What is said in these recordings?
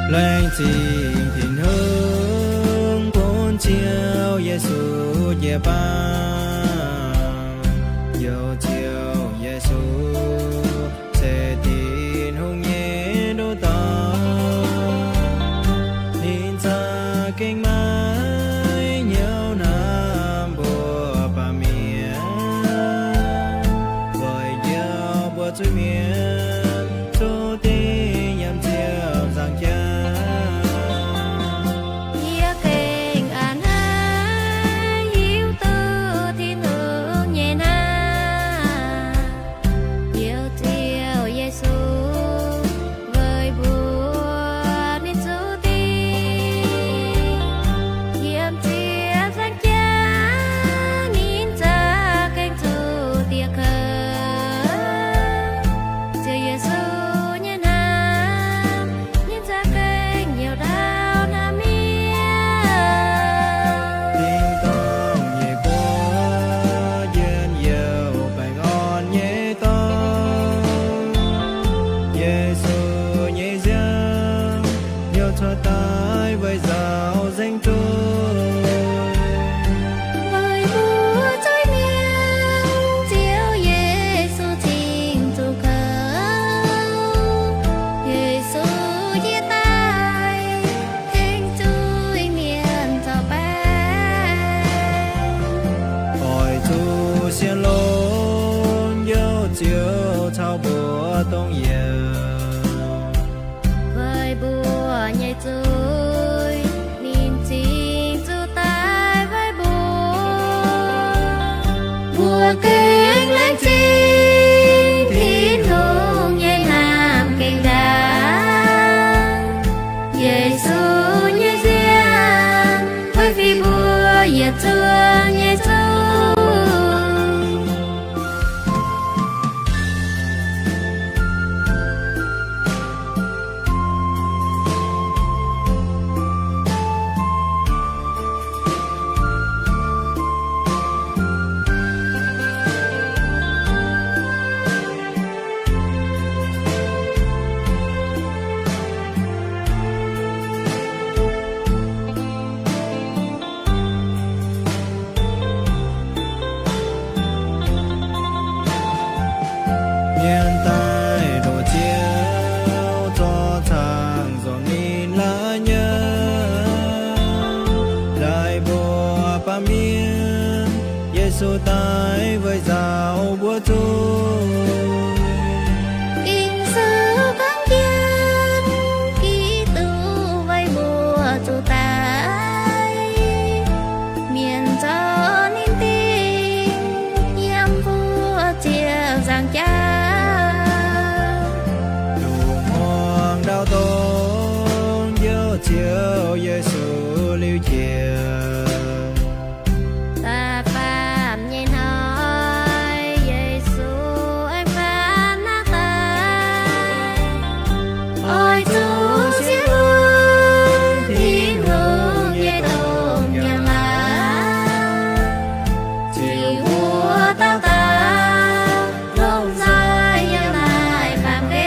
Laengz zingh Tin-Hungh bun Ziouv Yesu jiu-baang. Youh Ziouv Yesu se Tin-Hungh nyei nduqc dorngx. Ninh za'gengh maiv hnyouv hnamv mbuo baamh mienh, weic njoux mbuo zuiz-mienh zuqc dingc yiem Ziouv nzangc jaax. Yie gengh a'hneiv hiuv duqv Tin-Hungh nyei hnangv. Youh Ziouv Yesu weic mbuo ninh zuqc dingc yiem Ziouv nzangc jaax, ninh za'gengh zuqc dieh kouv. Ziouv caux mbuo dongh youz. Weic mbuo nyei zuiz, ninh cingx zuqc daic weic mbuo. Mbuo gengh laengz zingh Tin-Hungh nyei hnamv gengh ndaangc. Yesu nyei nziaamv weic fih mbuo yietc zungv nyei zuiz. Mienh daaih ndoqc Ziouv zorqv caangh nzormc ninh la'nyauv. Laaix mbuo baamh mienh, Yesu daic weic nzauh mbuo zuiz. Ging-Sou gorngv jienv Giduc weic mbuo zuqc daic, mienh zorqv ninh dingh yiem mbuo ziepc nzaangc jauv. Lungh muangx ndau dongh Njoux Ziouv Yesu liuz jiex, da'faam nyei hnoi Yesu aengx faanv naqv daaih. Oix zuqc sienx bun Tin-Hungh nyei domh nyanc laangz, ziux wuov dauh dauh longc nzoih yiem naaiv baamh gen.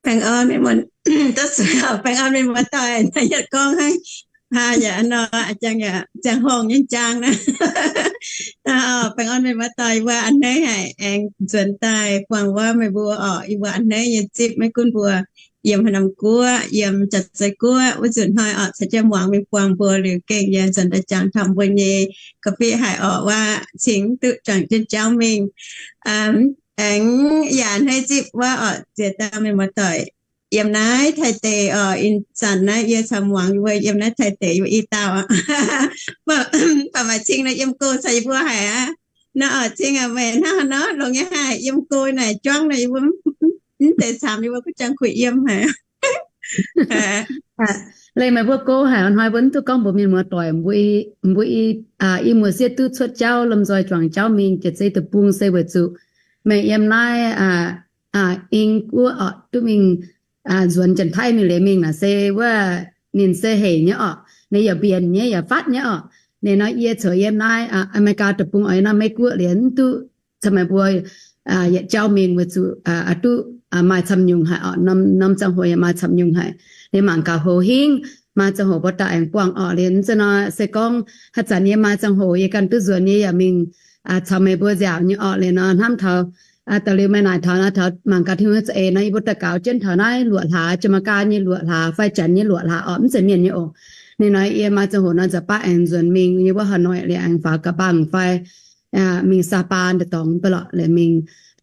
Baengh orn mienh muoz, baengh orn mienh muoz-doic, yietc gorngv hnangv, haa, yaac nor, ziangh horngh nyei jaang naaiv. Baengh orn mienh muoz-doic, yie mbuo a'hneiv haic aengx nzuonx daaih buangh wuov meih mbuo orqc. Yie mbuo a'hneiv nyei zipv maiv gunv mbuo yiem haaix norm guoqv, yiem Janx-Zei Guoqv, wuov nzunc hnoi orqc, caux jienv muangx mingh buangh mbuo liuz gengh yie nzuonx daaih jangx taux mbuo nyei ga'fiev haic orqc, wuov cingx duqv juangc jienv jauv mingh. Aengx yaac a'hneiv zipv wuov orqc, ziex dauh mienh muoz-doic yiem naaiv Taiv deic orqc. Ih zanc naaiv yie caux muangx yie mbuo yiem naaiv Taiv deic yie mbuo i dauh aqv. Mv baac maaih cing nor yiem go caux yie mbuo haic aqv. Nor orqc, cing aac, meih hnangv haaix nor longx nyei haih yiem go naaic juangv nor yie mbuo mv deix camx yie mbuo kuv jangx kuh yiem haic. Leih meih mbuo go haic hnoi mbuo mv duqv gorngv mbuox mienh muoz-doic, mbuo i, mbuo i, i muoz-sieqv duqv cuotv jauv lomh nzoih juangc jauv mingh jiex zei deic-bung se weic zuqc meih yiem naaiv Ing guoqv orqc, duqv mingh nzuonx Janx-Taiv mingh liuz mingh naaic se wuov ninh se hec nyei orqc, ninh yaac mbienc nyei yaac fatv nyei orqc. Ninh nor yie coux yiem naaiv Aa^me^li^gaa deic-bung oix nor Meiv Guoqv liuz mv duqv caux meih mbuo yietc jauv mingh weic zuqc duqv maaih camv nyungc haic orqc, norm ziangh hoc yaac maaih camv nyungc haic. Ninh mangc gaax hoz hingv maaih ziangh hoc mbuo daaih aengx buangh orqc. Liuz mv zeiz nor se gorngv haaix zanc yie maaih ziangh hoc yie ganh duqv nzuonx yie yaac mingh caux meih mbuo nziaauc nyei orqc. Liuz nor hnamv taux da'liuz meih naaic taux nor taux mangc gaax Tin-Hungh nyei za'eix nor yie mbuo daux gaux jienv taux naaiv luoqc hlaax, Jamaika nyei luoqc hlaax fai Janx nyei luoqc hlaax orqc, mv zeiz mienh nyei oc. Ninh nor yie maaih ziangh hoc nor nzauc baav aengx nzuonx mingh yiem wuov Hà Nội liuz aengx faaux Cao Bằng fai mingh Sapa deix dorngx mv baac lorqc, liuz mingh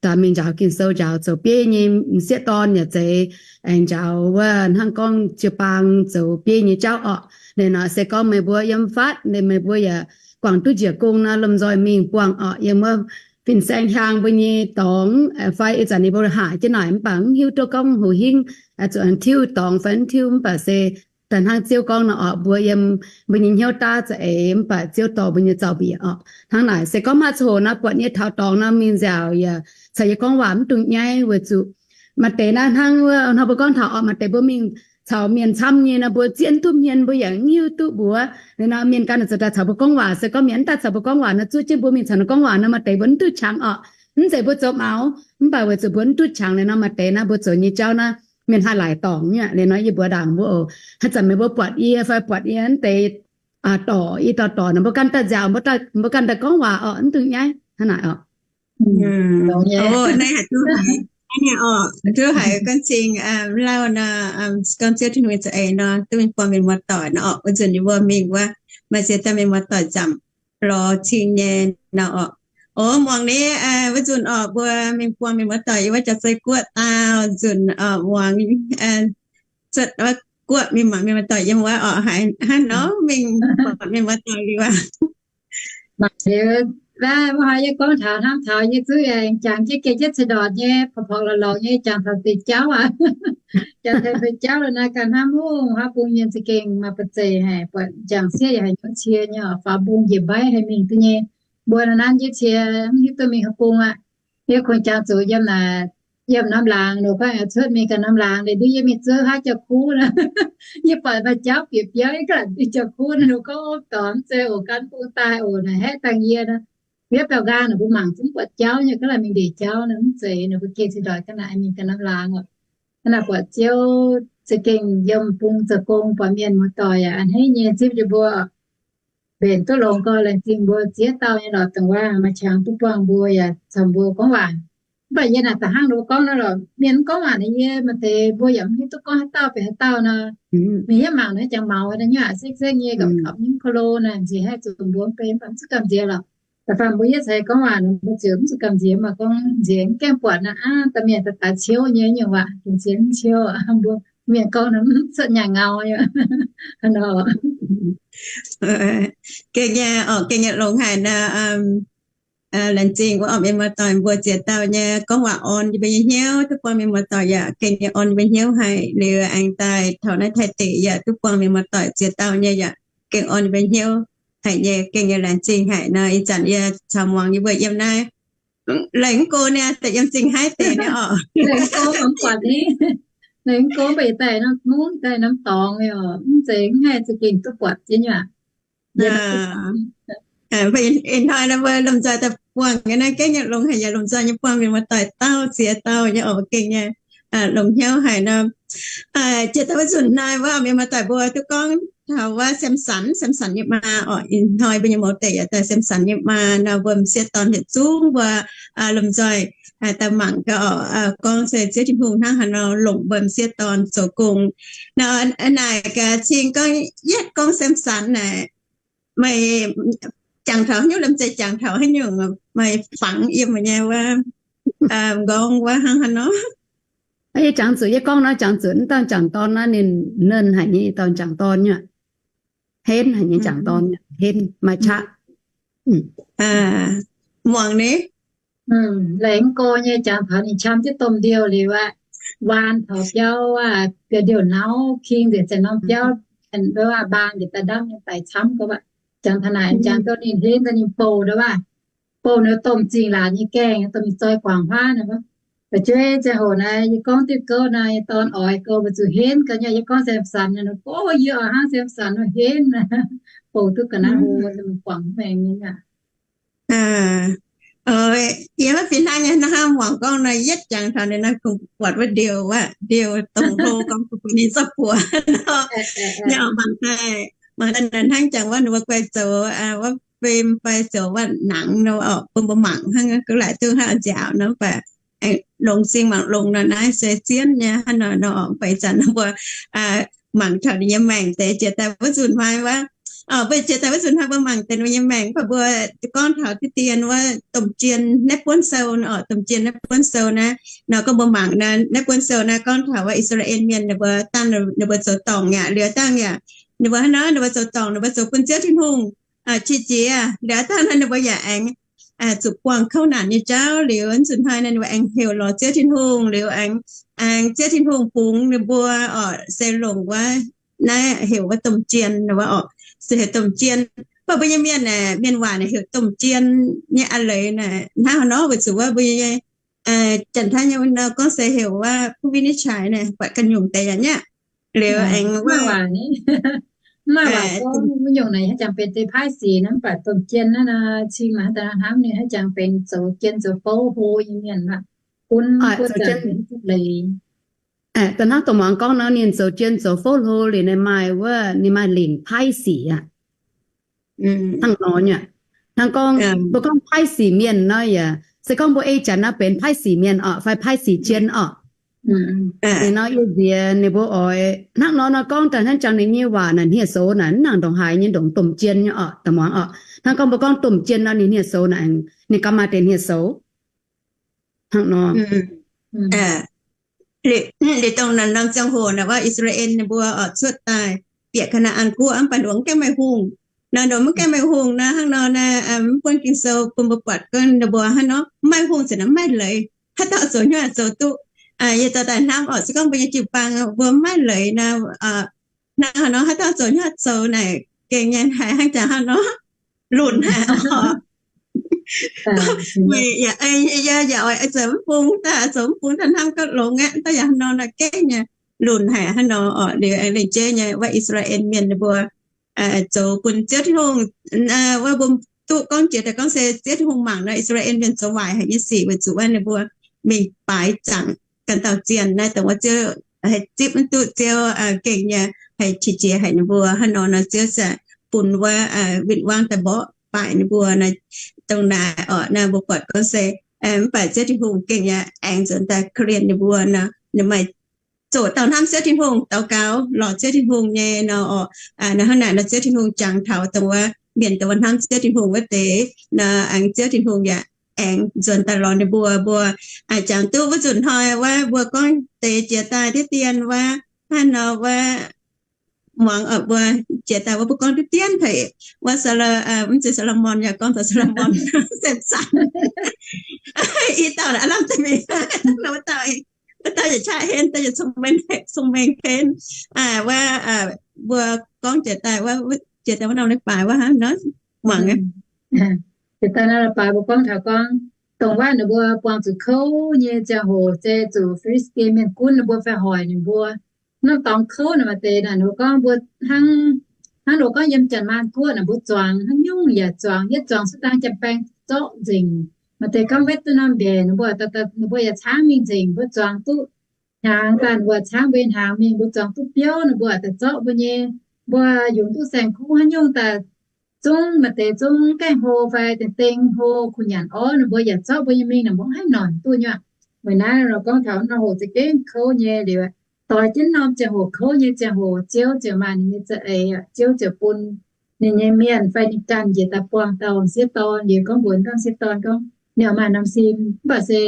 daaih mingh njaaux Ging-Sou, njaaux zoux bieiv nyei m'sieqv dorn yaac zeiz, aengx njaaux wuov hnangv gorngv jiu-baang zoux bieiv nyei jauv orqc. Liuz nor se gorngv meih mbuo yiem fatv liuz meih mbuo yaac guangc duqv njiec gong nor lomh nzoih mingh buangh orqc, yiem wuov fin-saeng hiaang mbuo nyei dorngx fai ih zanc ninh mbuo haaix jienv naaic mv baac mv hiuv duqv gorngv hoz hingv zuqc tiuv dorngx fai mv tiuv mv baac se daaih hnangv Ziouv gorngv nor orqc, mbuo yiem mbuo nyei hnyouv daav za'eix mv baac Ziouv dorh mbuo nyei zaux-mbiec orqc. Hnangv naaic se gorngv maaih ziangh hoc nor buatc yie taux dorngx nor mingh nziaauc yaac caux yie gorngv waac mv dungx nyaiv weic zuqc maaih deix naaiv hnangv wuov hnoi mbuo gorngv taux orqc, maaih deix mbuo mingh caux mienh camv nyei nor mbuo zieqv mv duqv hmien, mbuo yaac mv hiuv duqv mbuox. Liuz nor mienh ganh zoux daaih caux mbuo gorngv waac se gorngv mienh mv daaih caux mbuo gorngv waac nor zuov jienv mbuo mingh caux ninh gorngv waac nor maaih deix mbuo mv duqv qangx orqc. Mv zeiz mbuo zoux maux, mv baac weic zuqc mbuo mv duqv qangx liuz nor, maaih deix naaiv mbuo zoux nyei jauv naaiv, mienh haih laaic dorngc nyei. Liuz nor yie mbuox ndaangc mbuo oc, haaix zanc meih mbuo buatc yie fai buatc yie mv deix dorc, yie dorh dorc nor, mbuo ganh daaih nziaauc, mbuo ganh daaih gorngv waac oc, mv dungx nyaiv hnangv naaic oc. Duqv haiz gorngv cing lauh nor, gorngv Ziouv Tin-Hungh za'eix nor, duqv mingh buangh mienh muoz-doic nor oc. Wuov nzunc yie mbuo mingh wuov, maaih ziex dauh mienh muoz-doic nzamc lorz cing nyei nor oc. O, muangx ni, wuov nzunc oc, mbuo mingh buangh mienh muoz-doic yiem wuov Jaav-Zei Guoqv daauh nzunc oc, muangx cuotv wuov guoqv mingh mangc mienh muoz-doic yiem wuov oc, haiz hnangv nor mingh buatc mienh muoz-doic liuz aqv. Mangc liuz, wuov hnoi yie gorngv taux hnamv taux yie zuqv aengx jangx jienv geh jienv ceix ndortc nyei, porv-porv lorqc lorqc nyei jangx taux deix jauv aqv. Jangx taux deix jauv liuz naaiv ganh hnamv mungv haaix bung mienh za'gengh maaih ba'zeic haic, buatc jangx sieqv yaac haiz nyouv cie nyei oc, faaux bung njiec mbaiv haih mingh duqv nyei. Mbuo naaiv nanv jienv cie mv hiuv duqv mingh haaix bung aqv. Yie kungx jangx zuqc yiem naaic, yiem norm laangz nor, gorngv cuotv mingh ganh norm laangz, liuz nduov yie mingh zuov haaix jauv-kuv nor. Yie buatc maaih jauv bieqc biauv, yie ganh duqv jauv-kuv nor, gorngv dorh mv zeiz oc, gan bung daaih oc, naaic haeqv dangh yie nor. Yie biauv-nqaang naaic mbuo mangc zungv buatc jauv nyei, ga'naaiv mingh ndeic jauv nor, mv zeiz nor mbuo geh ceix ndortc ga'naaiv mingh ganh norm laangz oc. Ga'naaiv buatc Ziouv za'gengh yiem bung zoux gong buatc mienh muoz-doic yaac a'hneiv nyei zipv jienv mbuo. Mbenc duqv longx gorx, laengz zingh mbuo ziex dauh nyei lorz dongh waac maaih qangx duqv buangh mbuo yaac caux mbuo gorngv waac. Mv baac yie naaic da'hnangv ninh mbuo gorngv nor lorqc, mienh mv gorngv waac naaic yie maaih deix mbuo yaac mv hiuv duqv gorngv haaix dauh benx haaix dauh nor. Mienh hiuv mangc naaiv jangx maux naaiv nyei aqv, sekv-sekv nyei gauh kaux nyei kolo naaic nziex haih zuqc mbuo mv benx, mv baac mv zuqc gamh nziex lorqc. Da'faanh mbuo yietv ceix gorngv waac nor, mbuo ziouc mv zuqc gamh nziex, maaih gorngv nziex mv gaengh buatc naaiv aav, da'mienh daaih daaih ciouv nyei nyungc waac, nziex mv ciouv, mbuo mienh gorngv nor mv cuotv nyaah ngau nyei. Gengh nyei oc, gengh nyei longx haic nor. Laengz zingh wuov oc, mienh muoz-doic mbuo ziex dauh nyei gorngv waac orn yie mbuo nyei hnyouv, duqv buangh mienh muoz-doic yaac gengh nyei orn yie mbuo hnyouv haic. Liuz aengx daaih taux naaiv Taiv deic yaac duqv buangh mienh muoz-doic ziex dauh nyei yaac gengh orn yie mbuo hnyouv haic nyei, gengh nyei laengz zingh haic nor. Ih zanc yie caux muangx yie mbuo yiem naaiv, laengz mv go niaa, daaih yiem Zingh Haaix deix niaa oc. Laengz mv go mv buatc ni, laengz mv go mv baac daaih norm mungv daaih norm dorngx oc, mv zeiz mv haih za'gengh duqv buatc jienv nyei aqv. Ih hnoi naaiv mbuo lomh nzoih daaih buangh nyei naaiv gengh nyei longx haic, yaac lomh nzoih nyei buangh mienh muoz-doic dauh ziex dauh nyei oc, gengh nyei longx hnyouv haic nor. Jiex daaih wuov nzunc naaiv wuov mienh muoz-doic mbuo duqv gorngv taux wuov Samson, Samson nyei maa oc. Ih hnoi mbuo nyei mouz deic yaac daaih Samson nyei maa nor, mbuo m'sieqv dorn yietc zungv mbuo lomh nzoih daaih mangc gaax oc. Gorngv se Ziouv Tin-Hungh hnangv haaix nor longc mbuo m'sieqv dorn zoux gong. Nor naaic gaax cing gorngv, yietv gorngv Samson naaic, meih jangx taux haaix nyungc, lomh nzoih jangx taux haaix nyungc, meih fangx yiem meih nyei wuov m'nqorngv wuov hnangv haaix nor? Yie jangx zuqc, yie gorngv nor jangx zuqc, mv dangh jangx dorn naaiv ninh nernh haic nyei, dorn jangx dorn nyei, henv haic nyei jangx dorn, henv maaih qaqv. Muangx ni. Laengz mv go nyei jangx taux ninh qam jienv domh ndiouh liuz aqv, waan taux biauv aqv, biauv ndiouh nauv king nzengc, zengc norm biauv, mbaang njiec daaih ndamv nyei daic camv gorqv aqv. Jangx taux naaic, jangx dongh ninh henv daaih ninh bouh ndau aqv. Bouh ninh domh zingh laatc nyei gaengh, domh mingh zoi guangc huaav nor. Fu'jueiv ziangh hoc naaiv yie gorngv diuh gouv naaiv, yie dorn oix gouv, mbuo zuqc henv ga'nyei. Yie gorngv Samson nor, gorngv yie oix hnangv Samson nor henv, bouh duqv ga'naaiv hlo, guangc maengx nyei aqv. Yie maiv fih hnangv nyei, hnangv muangx gorngv nor, yietv jangx taux ninh naaiv kungx buatc wuov ndiouh wuov, ndiouh dongh hlo gorngv bun ninh zorqv buoz nor. Yie oix mangc daaih, mangc daaih naaic hnangv jangx wuov ninh mbuo guai zoux wuov fim fai zoux wuov nangx nor, bun mbuo mangc hnangv, ga'laaic duqv hnangv nziaauc nor, mv baac longx zingh mangc longx nor naaiv se zien nyei hnangv nor, mv baac ih zanc mbuo mangc taux ninh nyei maengc deix jiex daaih wuov nzunc hnoi wuov. Mbuo jiex daaih wuov nzunc hnoi mbuo mangc deix ninh nyei maengc, mv baac mbuo gorngv taux diqv dien wuov domh jien naaiv buonv sou nor, domh jien naaiv buonv sou naaiv nor, gorngv mbuo mangc naaiv buonv sou naaiv gorngv taux wuov I^saa^laa^en Mienh ninh mbuo dangh ninh mbuo zoux dorngc yaac liuz dangh yaac ninh mbuo hnangv nor ninh mbuo zoux dorngc, ninh mbuo zoux bun Ziouv Tin-Hungh qiex jiez, liuz dangh naaiv ninh mbuo yaac aengx zuqc buangh kouv naanc nyei jauv liuz, nzunc hnoi naaiv ninh mbuo aengx heuc lorz Ziouv Tin-Hungh liuz aengx, aengx Ziouth Tin-Hungh bungx ninh mbuo oc, se longc wuov naaiv heuc wuov domh jien wuov oc, se heuc domh jien. Mv baac mbuo nyei mienh aeqv, mienh waac naaic heuc domh jien nyei a'leiz naaic hnangv haaix nor, weic zuqc wuov mbuo nyei Janx-Taiv nyei nor gorngv se heuc wuov ผู้วินิจฉัย naaic, buatc ganh nyungc deix yaac nyaqv. Liuz aengx wuov Mv maaih waac gorngv wuov nyungc naaic haaix jangx benx deix paaiv sic naaiv, mv baac domh jien naaiv nor, cing maaih haaix dauh hnamv ninh haaix jangx benx zoux jien zoux fouv hlo nyei mienh aqv. Gunv buov zanc benx duqv leiz. Da'hnangv dongh muangx gorngv nor, ninh zoux jien zoux fouv hlo liuz, ninh maaih wuov, ninh maaih lingc paaiv sic aqv. Hnangv nor nyei. Hnangv gorngv mbuo gorngv paaiv sic mienh nor yaac se gorngv mbuo ei janx nor benx paaiv sic mienh orqc fai paaiv sic jien orqc. Ninh nor yie nziex ninh mbuo oix hnangv nor nor gorngv daaih hnangv jangx ninh nyei waac naaic hniev-soux naaic mv nangc ndongc haaix nyei ndongc domh jien nyei orqc, da'muangx orqc. Hnangv gorngv mbuo gorngv domh jien nor ninh hniev-soux naaic, ninh gauh maaih deix hniev-soux. Hnangv nor. Liuz dongh naaiv norm ziangh hoc naaic wuov I^saa^laa^en ninh mbuo oix cuotv daaih bieqc Kaa^naa^an Guoqv mv baac ninh mbuo mv gaengh maaih hungh. Nor ninh mbuo mv gaengh maaih hungh nor hnangv nor naaic, mv buonv Ging-Sou bun mbuo buatc gorngv ninh mbuo hnangv nor mv maaih hungh ziouc naaic mv maaih leiz. Haaix dauh zoux hnyouv zoux duqv. Yie zoux daaih hnamv oc, se gorngv mbuo nyei jiu-baang mbuo mv maaih leiz nor, hnangv nor haaix dauh zoux hnyouv zoux naaic gengh nyei haiz hnangv jaax hnangv nor lunc haic oc. Meih yaac, yaac oix zoux mv bung daaih, zoux mv bung daaih hnamv gorngv longx aqv, daaih yaac hnangv nor naaic gengh nyei lunc haic hnangv nor oc. Liuz aengx lengc jeiv nyei wuov I^saa^laa^en mienh ninh mbuo zoux bun Ziouv Tin-Hungh, wuov mbuo duqv gorngv jiex daaih gorngv se Ziouv Tin-Hungh mangc nor I^saa^laa^en mienh zoux waaic haic nyei sic weic zuqc wuov ninh mbuo mingh baaix zaangc ganh dauh zienh naaiv dongh wuov Ziouv haih zipv mv duqv, Ziouv gengh nyei haih qiex jiez haic ninh mbuo hnangv nor nor Ziouv se bun wuov win-wangv daaih mborqv baaic ninh mbuo nor. Dongh naaic orqc naaiv mbuo buatc gorngv se mv baac Ziouv Tin-Hungh gengh nyei aengx nzuonx daaih korv-lienh ninh mbuo nor, ninh maaih zoqc dauh hnamv Ziouv Tin-Hungh daux gaux lorz Ziouv Tin-Hungh nyei nor orqc. Nor hnangv naaic nor Ziouv Tin-Hungh jangx taux dongh wuov mienh dongh wuov hnamv Ziouv Tin-Hungh wuov deix nor, aengx Ziouv Tin-Hungh yaac aengx nzuonx daaih lorz ninh mbuo. Mbuo jangx duqv wuov nzunc hnoi wuov mbuo gorngv deix jiex daaih diqv dien wuov, hnangv nor wuov muangx oc, mbuo jiex daaih wuov mbuo gorngv diqv dien haic. Wuov Saa^lo, mv zeiz Saa^lo^morn, yaac gorngv taux Saa^lo^morn, Samson, i dauh aav lamh deix mingh, wuov dauh, wuov dauh yaac qaqv henv, dauh yaac cong-mengh, cong-mengh henv. Wuov mbuo gorngv jiex daaih, jiex daaih wuov norm leiz-baaix wuov hnangv nor, muangx jiex daaih norm leiz-baaix mbuo gorngv taux gorngv dongh wuov ninh mbuo buangh zuqc kouv nyei ziangh hoc se zuqc Fi^li^stin Mienh gunv ninh mbuo fai hoic ninh mbuo. Norm dorngx kouv naaic maaih deix naaic ninh mbuo gorngv mbuo hnangv, hnangv ninh mbuo gorngv yiem Janx-Maanh Guoqv naaic mbuo zuangx hnangv nyungc yaac zuangx, yietv zuangx cuotv dangh janx-baeng zorqv nzengc. Maaih deix gorngv wetv duqv norm mbiaec ninh mbuo, ninh mbuo yaac caangv mingh nzengc, mbuo zuangx duqv hnyangx daaih ninh mbuo caangv mbuo nyei hnyangx mingh, mbuo zuangx duqv biouv ninh mbuo daaih zorqv mbuo nyei, mbuo yungz duqv saeng-kuv hnangv nyungc daaih zungv maaih deix zungv gaengh hlo fai dengh dengh hlo kuh nyanc orv ninh mbuo yaac zorqv mbuo nyei mingh, ninh mbuo mv haih noic duqv nyei. Weic naaiv nor gorngv taux norm hoc za'gengh kouv nyei liuz, doix jienv norm ziangh hoc kouv nyei ziangh hoc Ziouv ziouc maaih ninh nyei za'eix, Ziouv ziouc bun ninh nyei mienh fai ninh ganh njiec daaih buangh dauh sieqv dorn. Liuz gorngv mbuox dauh sieqv dorn gorngv ninh oix maaih norm sin, mv baac se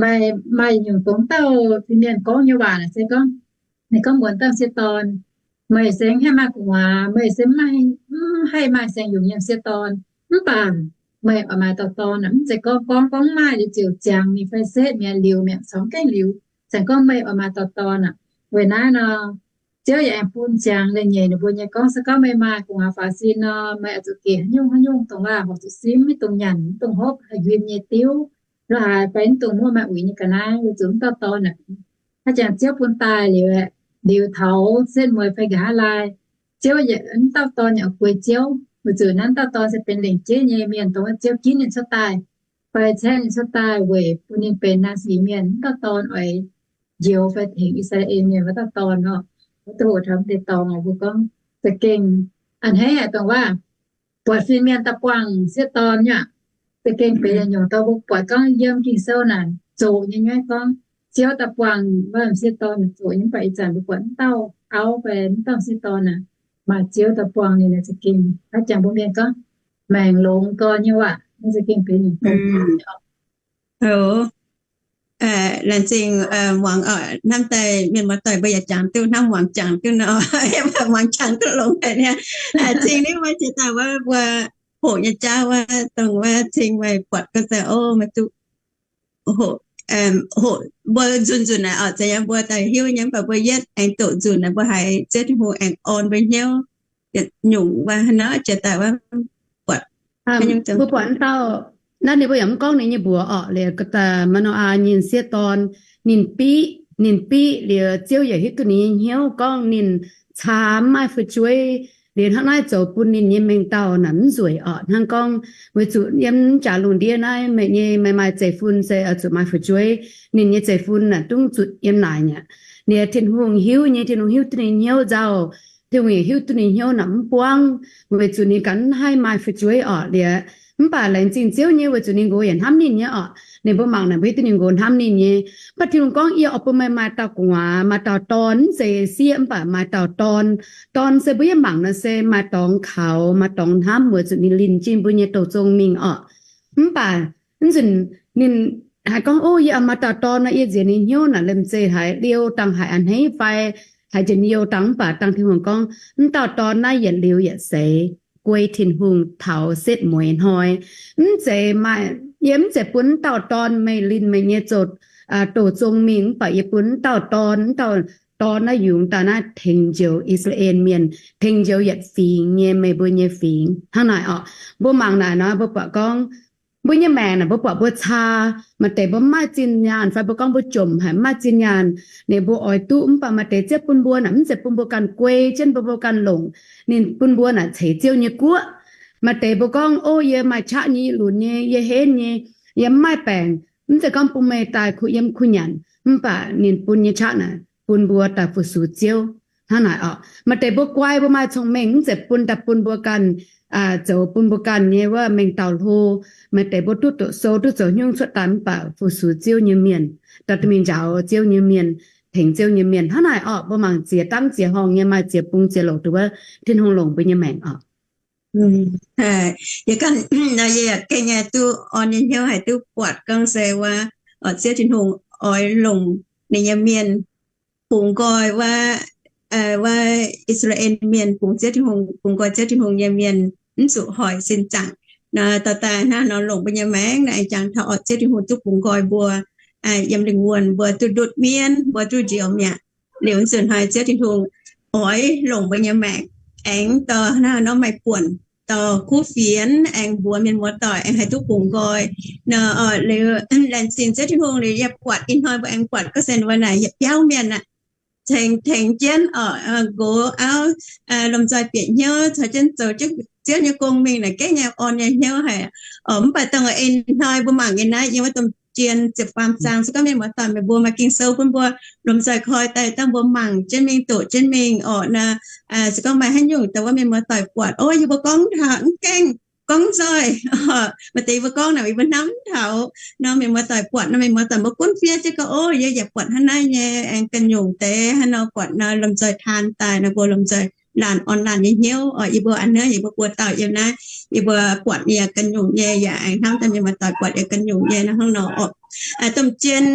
maaih, maaih nyungc dongh dauh fin-mienh gorngv nyei waac naaic se gorngv, ninh gorngv mbuox dauh sieqv dorn, meih se mv haih maaih gu'nguaaz, meih se mv haih maaih saeng-yungz nyei sieqv dorn, mv baac meih oix maaih dauh dorn aqv. Mv zeiz gorngv gorngv gorngv mv maaih liuz ziouc ziangx mingh fai setv mi'aqv, liuz mi'aqv, caux gengh liuz, caux gorngv meih oix maaih dauh dorn aqv. Weic naaiv nor, Ziouv yaac aengx bun ziangx leiz-nyeic ninh mbuo nyei gorngv se gorngv meih maaih gu'nguaaz faaux sin nor, meih oix zuqc gec haaix nyungc haaix nyungc dongh waac horpc zuqc simv, mv dungx nyanc, mv dungx hopv, haih njuim nyei diuv, la'haaix fai mv dungx muoqv maaih uix nyei ga'naaiv, weic zuqc mv dauh dorn aqv. Haaix jangx Ziouv bun daaih liuz, liuz taux setv mueiz fai nqa'haav laai, Ziouv yaac, mv dauh dorn yaac oix guei Ziouv, weic zuqc naaiv dauh dorn se benx lengc jeiv nyei mienh dongh wuov Ziouv ginv ninh cuotv daaih, fai caeqv ninh cuotv daaih weic bun ninh benx naaiv sic mienh. Mv dauh dorn oix njoux fai tengx I^saa^laa^en Mienh wuov dauh dorn nor. Wuov dauh hoc taux deix dorngx mbuo gorngv za'gengh a'hneiv dongh waac buatc fin-mienh daaih buangh sieqv dorn nyei aqv. Za'gengh benx nyungc dorh mbuo buatc gorngv yiem Ging-Sou naaic zoqc nyei nyaiv gorngv Ziouv daaih buangh wuov sieqv dorn zoqc nyei. Mv baac ih zanc mbuo buatc mv dauh auv fai mv dauh sieqv dorn naaic, maaih Ziouv daaih buangh ninh naaic za'gengh haaix jangx mbuo mienh gorngv maengc longx gorn nyei waac, naaiv za'gengh benx nyungc dongh laengz zingh muangx hnamv daaih mienh muoz-doic mbuo yaac jangx duqv hnangv muangx jangx duqv nor, muangx jangx duqv longx haic niaa. Cing niv mbuo jiex daaih wuov mbuo hoqc nyei jauv wuov dongh wuov cing meih buatc ga'zei o, meih duqv hoqc, hoqc mbuo nzunc nzunc naaic oc, za'gengh mbuo daaih hiuv nyei, mv baac mbuo yietv aengx doqc nzunc naaic mbuo haiz Ziouv Tin-Hungh aengx orn mbuo hnyouv nyungc wuov hnangv nor jiex daaih wuov buatc. Mbuo buatc dauh naaiv ninh mbuo yaac mv gorngv ninh nyei mbuox orqc, liuz Mano^aa nyei sieqv dorn, ninh biqv, ninh biqv liuz Ziouv yaac hiuv duqv ninh nyei hnyouv gorngv ninh caa mv maaih fu'jueiv, liuz hnangv naaiv zoux bun ninh nyei mengh dauh naaic mv nzueic orqc. Hnangv gorngv weic zuqc yiem jaax lungh ndiev naaiv meih nyei maaih maaih zeiv-fun se oix zuqc maaih fu'jueiv. Ninh nyei zeiv-fun naaic dungv zuqc yiem naaic aqv. Liuz Tin-Hungh hiuv nyei, Tin-Hungh hiuv duqv ninh hnyouv nzauh. Tin-Hungh yaac hiuv duqv ninh hnyouv naaic mv buangv, weic zuqc ninh ganh mv haih maaih fu'jueiv orqc. Liuz mv baac laengz zingh Ziouv nyei, weic zuqc ninh nqox yaac hnamv ninh nyei orqc. Ninh mbuo mangc naaic mbuo hiuv duqv ninh nqox hnamv ninh nyei. Mv baac Tin-Hungh gorngv, Yie oix bun meih maaih dauh gu'nguaaz, maaih dauh dorn, mv zeiz sieqv, mv baac maaih dauh dorn. Dorn se mbuo yie mangc nor se maaih dorngx kaux, maaih dorngx hnamv, weic zuqc ninh linh jin mbuo nyei douh zong mingh orqc. Mv baac mv nzunc ninh haiz gorngv, Ov, yie oix maaih dauh dorn nor, yie nziex ninh hnyouv naaic liemh zeih haiz liouh dangh haic a'hneiv fai haiz njien-youh dangh. Mv baac dangh Tin-Hungh gorngv, Mv dauh dorn naaiv yietc liuz yietc seix guei Tin-Hungh taux setv mueiz hnoi. Mv zeiz maaih, yie mv zeiz bun mv dauh dorn meih linh meih nyei zoux douh zong mingh, mv baac yie bun mv dauh dorn, mv dauh dorn naaiv yungz daaih naaiv tengx njoux I^saa^laa^en Mienh, tengx njoux yietc fingx nyei meih mbuo nyei fingx. Hnangv naaic orqc. Mbuo mangc naaic nor mbuo buatc gorngv mbuo nyei maengc naaic mbuo buatc mbuo caa, maaih deix mbuo mv maaih zinh nyaanh fai mbuo gorngv mbuo jomc haic mv maaih zinh nyaanh, ninh mbuo oix duqv. Mv baac maaih deix Ziouv bun mbuo naaic mv zeiz bun mbuo ganh guei jienv, mbuo mbuo ganh longc. Ninh bun mbuo naaic ceix Ziouv nyei guoqv. Maaih deix mbuo gorngv, Ov, yie maaih qaqv nyei, lunx nyei, yie henv nyei, yie mv maaih baengc. Mv zeiz gorngv bun meih daaih kuh yiem kuh nyanc, mv baac ninh bun nyei qaqv naaic bun mbuo daaih fu-sux Ziouv. Hnangv naaic orqc. Maaih deix mbuo guai, mbuo maaih cong-mengh, mv zeiz bun daaih bun mbuo ganh zoux bun mbuo ganh nyei wuov mengh dauh hlo. Maaih deix mbuo duqv doqc sou, duqv zoux haaix nyungc cuotv daaih mv baac fu-sux Ziouv nyei mienh, daaih duqv mingh njaaux Ziouv nyei mienh, tengx Ziouv nyei mienh. Hnangv naaic orqc. Mbuo mangc ziex dangv ziex horngh nyei, maaih ziex bung ziex louc duqv wuov Tin-Hungh longc mbuo nyei maengc orqc. Yie ganh nor yie yaac gengh nyei duqv orn nyei hnyouv haic, duqv buatc gorngv se wuov, Ziouv Tin-Hungh oix longc ninh nyei mienh bungx nqoi wuov, wuov I^saa^laa^en Mienh bungx Ziouv Tin-Hungh, bungx nqoi Ziouv Tin-Hungh nyei mienh mv zuqc hoic sin zaangc. Nor dorh daaih hnangv nor longc mbuo nyei maengc naaiv aengx jangx taux orqc, Ziouv Tin-Hungh duqv bungx nqoi mbuo yiem lingh wuonh, mbuo duqv ndutv mienv, mbuo duqv njoux mi'aqv. Liuz nzunc hnoi Ziouv Tin-Hungh oix longc mbuo nyei maengc aengx dorh hnangv nor maaih buonc, dorh kuv fienx aengx mbuox mienh muoz-doic aengx haih duqv bungx nqoi. Nor liuz laengz zingh Ziouv Tin-Hungh liuz yie buatc ih hnoi mbuo aengx buatc ga'sen wuov naaic yietc biauv mienh aqv, tengx, tengx jienv orqc, nqox auv lomh nzoih bieqc hnyouv caux jienv zoux Ziouv nyei gong mingh naaic gengh nyei orn nyei hnyouv haic. Mv baac dongh ih hnoi mbuo mangc nyei naaiv yiem wuov domh jien ziepc faam zaang, se gorngv mienh muoz-doic meih mbuo maaih Ging-Sou bun mbuo lomh nzoih koi daaih dangh mbuo mangc jienv mingh, doqc jienv mingh orqc nor. Se gorngv maaih haaix nyungc dongh wuov mienh muoz-doic buatc, Ov, yie mbuo gorngv taux mv gaengh, gorngv nzoih, maaih deix yie mbuo gorngv naaic yie mbuo hnamv mv taux nor, mienh muoz-doic buatc nor mienh muoz-doic mbuo gunv fiev jienv gorngv, Ov, yie yaac buatc hnangv naaiv nyei, aengx ganh nyungc deix hnangv nor buatc nor lomh nzoih taan daaih nor mbuo lomh nzoih laanh orn laanh nyei hnyouv orqc. Yie mbuo a'hneiv yie mbuo buo dauh yiem naaiv, yie mbuo buatc yaac ganh nyungc nyei, yaac aengx hnamv daaih mienh muoz-doic buatc yaac ganh nyungc nyei nor hnangv nor orqc. Domh jien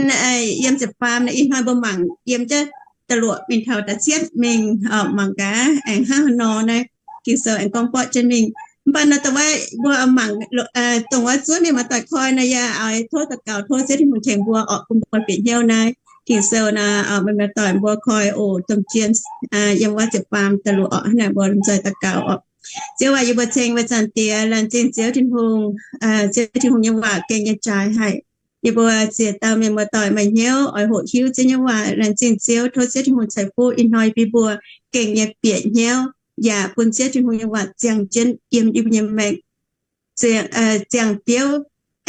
yiem ziepc faam naaiv ih hnoi mbuo mangc yiem jienv da'luoqc mingh taux da'cietv mingh orqc, mangc gaax aengx hnangv haaix nor naaiv Ging-Sou aengx gorngv borqv jienv mingh. Mv baac nor dongh wuov mbuo mangc dongh wuov zuov mienh muoz-doic koi nor yaac oix tov daux gaux tov Ziouv Tin-Hungh tengx mbuo orqc, bun mbuo bieqc hnyouv naaiv Ging-Sou nor, mienh muoz-doic mbuo koi oc. Domh jien yiem wuov ziepc faam da'luoqc orqc, hnangv naaic mbuo lomh nzoih daux gaux orqc. Ziouv aac, yie mbuo ceng mbuo Zaangc Diex, laengz zingh Ziouv Tin-Hungh. Ziouv Tin-Hungh nyei waac gengh nyei jaaix haic. Yie mbuo ziex dauh mienh muoz-doic maaih hnyouv oix hoqc hiuv Ziouv nyei waac. Laengz zingh Ziouv, tov Ziouv Tin-Hungh ceix fuqv ih hnoi bun mbuo gengh nyei bieqc hnyouv, yaac bun Ziouv Tin-Hungh nyei waac ziangh jienv yiem yie mbuo nyei maengc, ziangh biouv,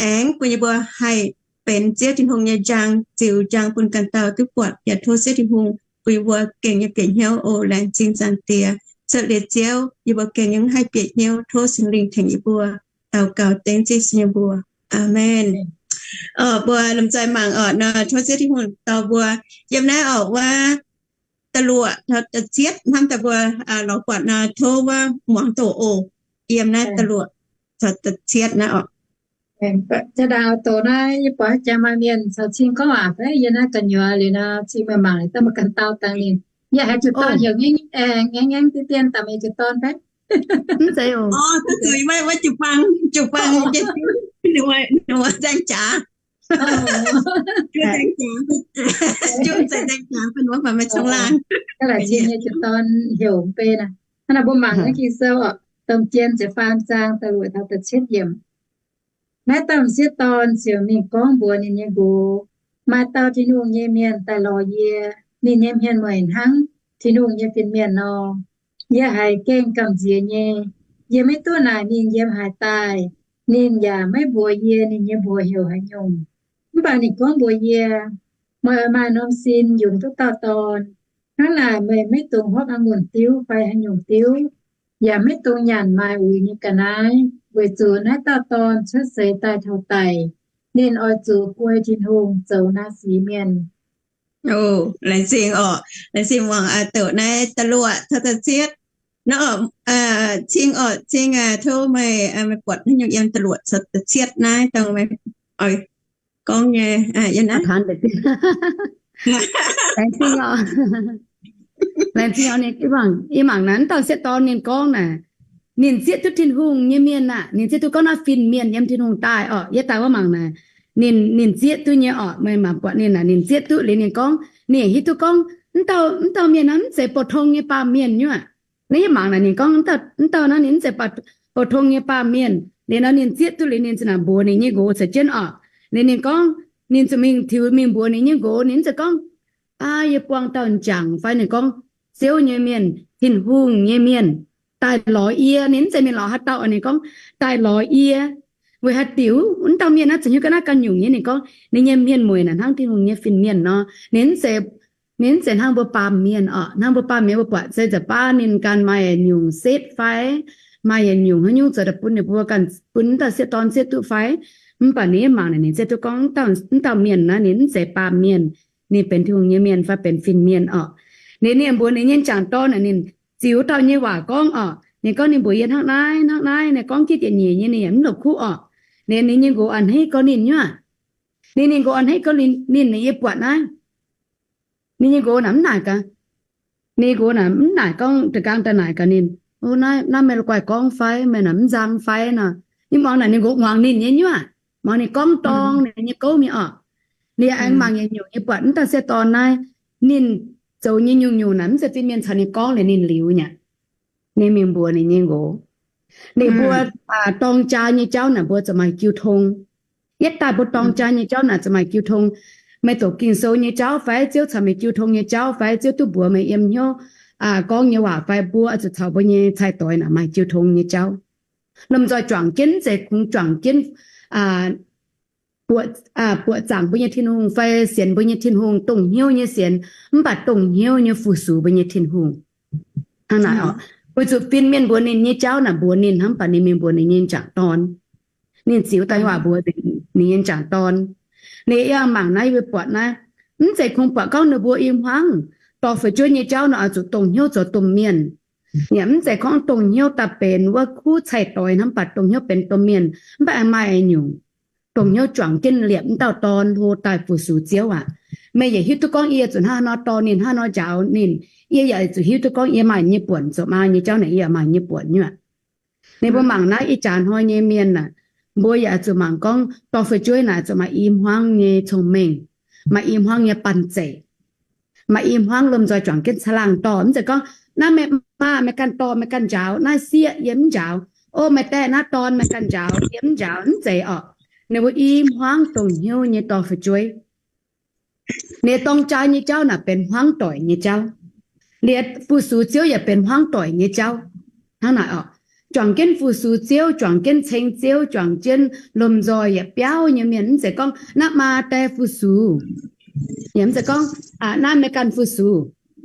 aengx bun yie mbuo haih benx Ziouv Tin-Hungh nyei njang, ziux njang bun ganh dauh duqv buatc. Yaac tov Ziouv Tin-Hungh bun yie mbuo gengh nyei bieqc hnyouv oc. Laengz zingh Zaangc Diex, cuotv liuz Ziouv yie mbuo gengh nyei mv haih bieqc hnyouv. Tov Singx Lingh tengx yie mbuo. Daux gaux dengv Ziouv Yesu nyei mbuox. Aamen. Mbuo lomh nzoih mangc orqc nor, tov Ziouv Tin-Hungh dorh mbuo yiem naaiv orqc wuov da'luoqc taux da'cietv hnamv daaih mbuo lorz buatc nor, tov wuov muangx doqc oc. Yiem naaiv da'luoqc taux da'cietv naaiv orqc. Jaa-ndaangc doqc naaiv yie buatc jangx maaih mienh caux cing gorngv waac fai yiem naaiv gu'nyuoz liuz nor, cing meih mangc liuz daaih meih ganh dau dangx ninh. Yie haiz jiu-dorn heuc ngaengv ngaengv dien dien daaih meih jiu-dorn fai? Mv zeiz oc. Wuov jiu-baang, jiu-baang, wuov nzaeng jaax. Jiu-baang, nzaeng jaax, wuov baac meih cong-laangh. Ga'laac cing nyei jiu-dorn heuc mv bei naaic. Hnangv naaic mbuo mangc naaiv Ging-Sou orqc, Domh Jien ziepc faam zaang da'luoqc taux da'cietv yiemc. Naaiv dauh m'sieqv dorn ziouc mingh gorngv mbuox ninh nyei nqox, Maaih dauh Tin-Hungh nyei mienh daaih lorz yie. Ninh nyei hmien mueic hnangv Tin-Hungh nyei fin-mienh nor. Yie haiz gengh gamh nziex nyei. Yie maiv duqv naaic ninh yiem haaix daaih. Ninh yaac maiv mbuox yie ninh nyei mbuox heuc haaix nyungc. Mv baac ninh gorngv mbuox yie, Meih oix maaih norm sin yungz duqv dauh dorn. Hnangv naaic meih maiv dungx hopv a'ngunc diuv fai haaix nyungc diuv, yaac maiv dungx nyanc maaih uix nyei ga'naaiv, weic zuqc naaiv dauh dorn cuotv seix daaih taux daic, ninh oix zuqc guai Tin-Hungh zoux naaiv sic mienh. Laengz zingh oc. Laengz zingh muangx doqc naaiv da'luoqc caux da'cietv. Nor, cing oc, cing, tov meih, meih buatc haaix nyungc yiem da'luoqc caux da'cietv naaiv dongh meih oix gorngv nyei. Laengz zingh oc. Laengz zingh oc. Yie mangc naaiv, wuov dauh sieqv dorn ninh gorngv naaic, ninh zieqv duqv Tin-Hungh nyei mienh aqv. Ninh zieqv duqv gorngv naaiv fin-mienh yiem Tin-Hungh daaih oc. Yie daaih wuov mangc naaic, ninh, ninh zieqv duqv nyei oc. Meih mangc buatc ninh naaic, ninh zieqv duqv liuz ninh gorngv, ninh hiuv duqv gorngv, wuov dauh, wuov dauh mienh naaiv mv zeiz pou-tong nyei baamh mienh nyuoqc. Naaiv yie mangc naaic ninh gorngv, wuov dauh naaiv ninh mv zeiz pou-tong nyei baamh mienh. Liuz nor ninh zieqv duqv liuz ninh za'naaic mbuox ninh nyei nqox caux jienv oc. Liuz ninh gorngv, ninh zuqc mingh tiux mingh mbuox ninh nyei nqox, ninh mv zeiz gorngv, Aa, yie buangh dauh m'jangc fai, ninh gorngv, Ziouv nyei mienh, Tin-Hungh nyei mienh daaih lorz yie. Ninh mv zeiz mingh lorz haaix dauh oc. Ninh gorngv, Daaih lorz yie. Weic haaix diuc? Wuov dauh mienh naaiv ziouc hiuv ga'naaiv ganh nyungc nyei. Ninh gorngv ninh nyei mienh mueic naaic hnangv Tin-Hungh nyei fin-mienh nor. Ninh mv zeiz, ninh mv zeiz hnangv mbuo baamh mienh oc. Hnangv mbuo baamh mienh mbuo buatc se nza'baav ninh ganh maaih nyungc setv fai, maaih yietc nyungc haaix nyungc zoux daaih bun ninh mbuo ganh, bun wuov dauh sieqv dorn zieqv duqv fai. Mv baac ninh mv mangc naaic, ninh zieqv duqv gorngv wuov dauh mienh naaiv ninh mv zeiz baamh mienh, ninh benx Tin-Hungh nyei mienh fai benx fin-mienh oc. Ninh, ninh mbuox ninh nyei m'jangc dorn naaic, ninh ziux dauh nyei waac gorngv oc. Ninh gorngv ninh mbuox yie hnangv naaiv hnangv naaiv. Ninh gorngv jienv da'nyeic nyei ninh yaac mv la'kuqv oc. Ninh, ninh nyei nqox a'hneiv gorx ninh nyuoqc. Ninh, ninh nqox a'hneiv gorx ninh, ninh, yie buatc naaiv, ninh nyei nqox naaic mv naaic gaax. Ninh nqox naaic mv naaic gorngv, da'gaang daaih naaic gaax ninh, O, naaiv, naaiv meih la'guaih gorngv fai? Meih naaic mv nzang fai nor? Yie muangx naaic ninh nqox muangx ninh nyei nyuoqc, muangx ninh gorngv dorng ninh nyei gouv mingh oc. Ninh aengx mangc yietc nyungc nyei buatc wuov dauh sieqv dorn naaiv, ninh zoux nyei nyungc-nyungc naaic mv zeiz fin-mienh caux ninh gorngv liuz ninh liuz nyei. Ninh mingh mbuox ninh nyei nqox. Ninh mbuo dorng jaa nyei jauv naaic mbuo zuqc maaih jiu tong. Yietv daaih mbuo dorng jaa nyei jauv naaic zuqc maaih jiu tong. Meih doqc Ging-Sou nyei jauv fai? Ziouv caux meih jiu tong nyei jauv fai? Ziouv duqv mbuox meih yiem hnyouv gorngv nyei waac fai? Mbuo oix zuqc caux mbuo nyei cai-doix naaic maaih jiu tong nyei jauv. Lomh nzoih juangc jienv, mv zeiz kungx juangc jienv buoqc zaangc mbuo nyei Tin-Hungh fai sienx mbuo nyei Tin-Hungh, dongh hnyouv nyei sienx, mv baac dongh hnyouv nyei fu-sux mbuo nyei Tin-Hungh. Hnangv naaic oc. Weic zuqc fin-mienh mbuox ninh nyei jauv naaic mbuox ninh hnangv, mv baac ninh mingh mbuox ninh nyei m'jangc dorn. Ninh ziux daaih waac mbuox ninh nyei m'jangc dorn. Ninh yie mangc naaiv, yie mbuo buatc naaiv, mv zeiz kungx buatc gorngv ninh mbuo i hmuangv dorh fu'jueiv nyei jauv nor oix zuqc dongh hnyouv zoux domh mienh. Yaac mv zeiz gorngv dongh hnyouv daaih benx wuov kuv cai-doix hnangv, mv baac dongh hnyouv benx domh mienh. Mv baac maaih nyungc dongh hnyouv juangc jienv liepc wuov dauh dorn hlo daaih fu-sux Ziouv aac. Meih yaac hiuv duqv gorngv yie zuqc hnangv nor dorh ninh, hnangv nor njaaux ninh. Yie yaac zuqc hiuv duqv gorngv yie maaih nyei buonc, zoux maa nyei jauv naaic yie yaac maaih nyei buonc nyuoqc. Ninh mbuo mangc naaiv ih jaax hnoi nyei mienh aah, mbuo yaac zuqc mangc gorngv dorh fu'jueiv naaic zuqc maaih i hmuangv nyei cong-mengh, maaih i hmuangv nyei banh zeic, maaih i hmuangv lomh nzoih juangc jienv caangh laangh dorh. Mv zeiz gorngv naaiv meih maa meih ganh dorh meih ganh njaaux, naaiv sieqv yie mv njaaux, o meih daeh naaiv dorn meih ganh njaaux yie mv njaaux, mv zeiz oc. Ninh mbuo i hmuangv dongh hnyouv nyei dorh fu'jueiv. Ninh dorng jaa nyei jauv naaic benx hmuangv doic nyei jauv. Ninh fu-sux Ziouv yaac benx hmuangv doic nyei jauv. Hnangv naaic oc. Juangc jienv fu-sux Ziouv, juangc jienv ceng Ziouv, juangc jienv lomh nzoih yietc biauv nyei mienh, mv zeiz gorngv naaiv maa daeh fu-sux, yaac mv zeiz gorngv naaiv meih ganh fu-sux,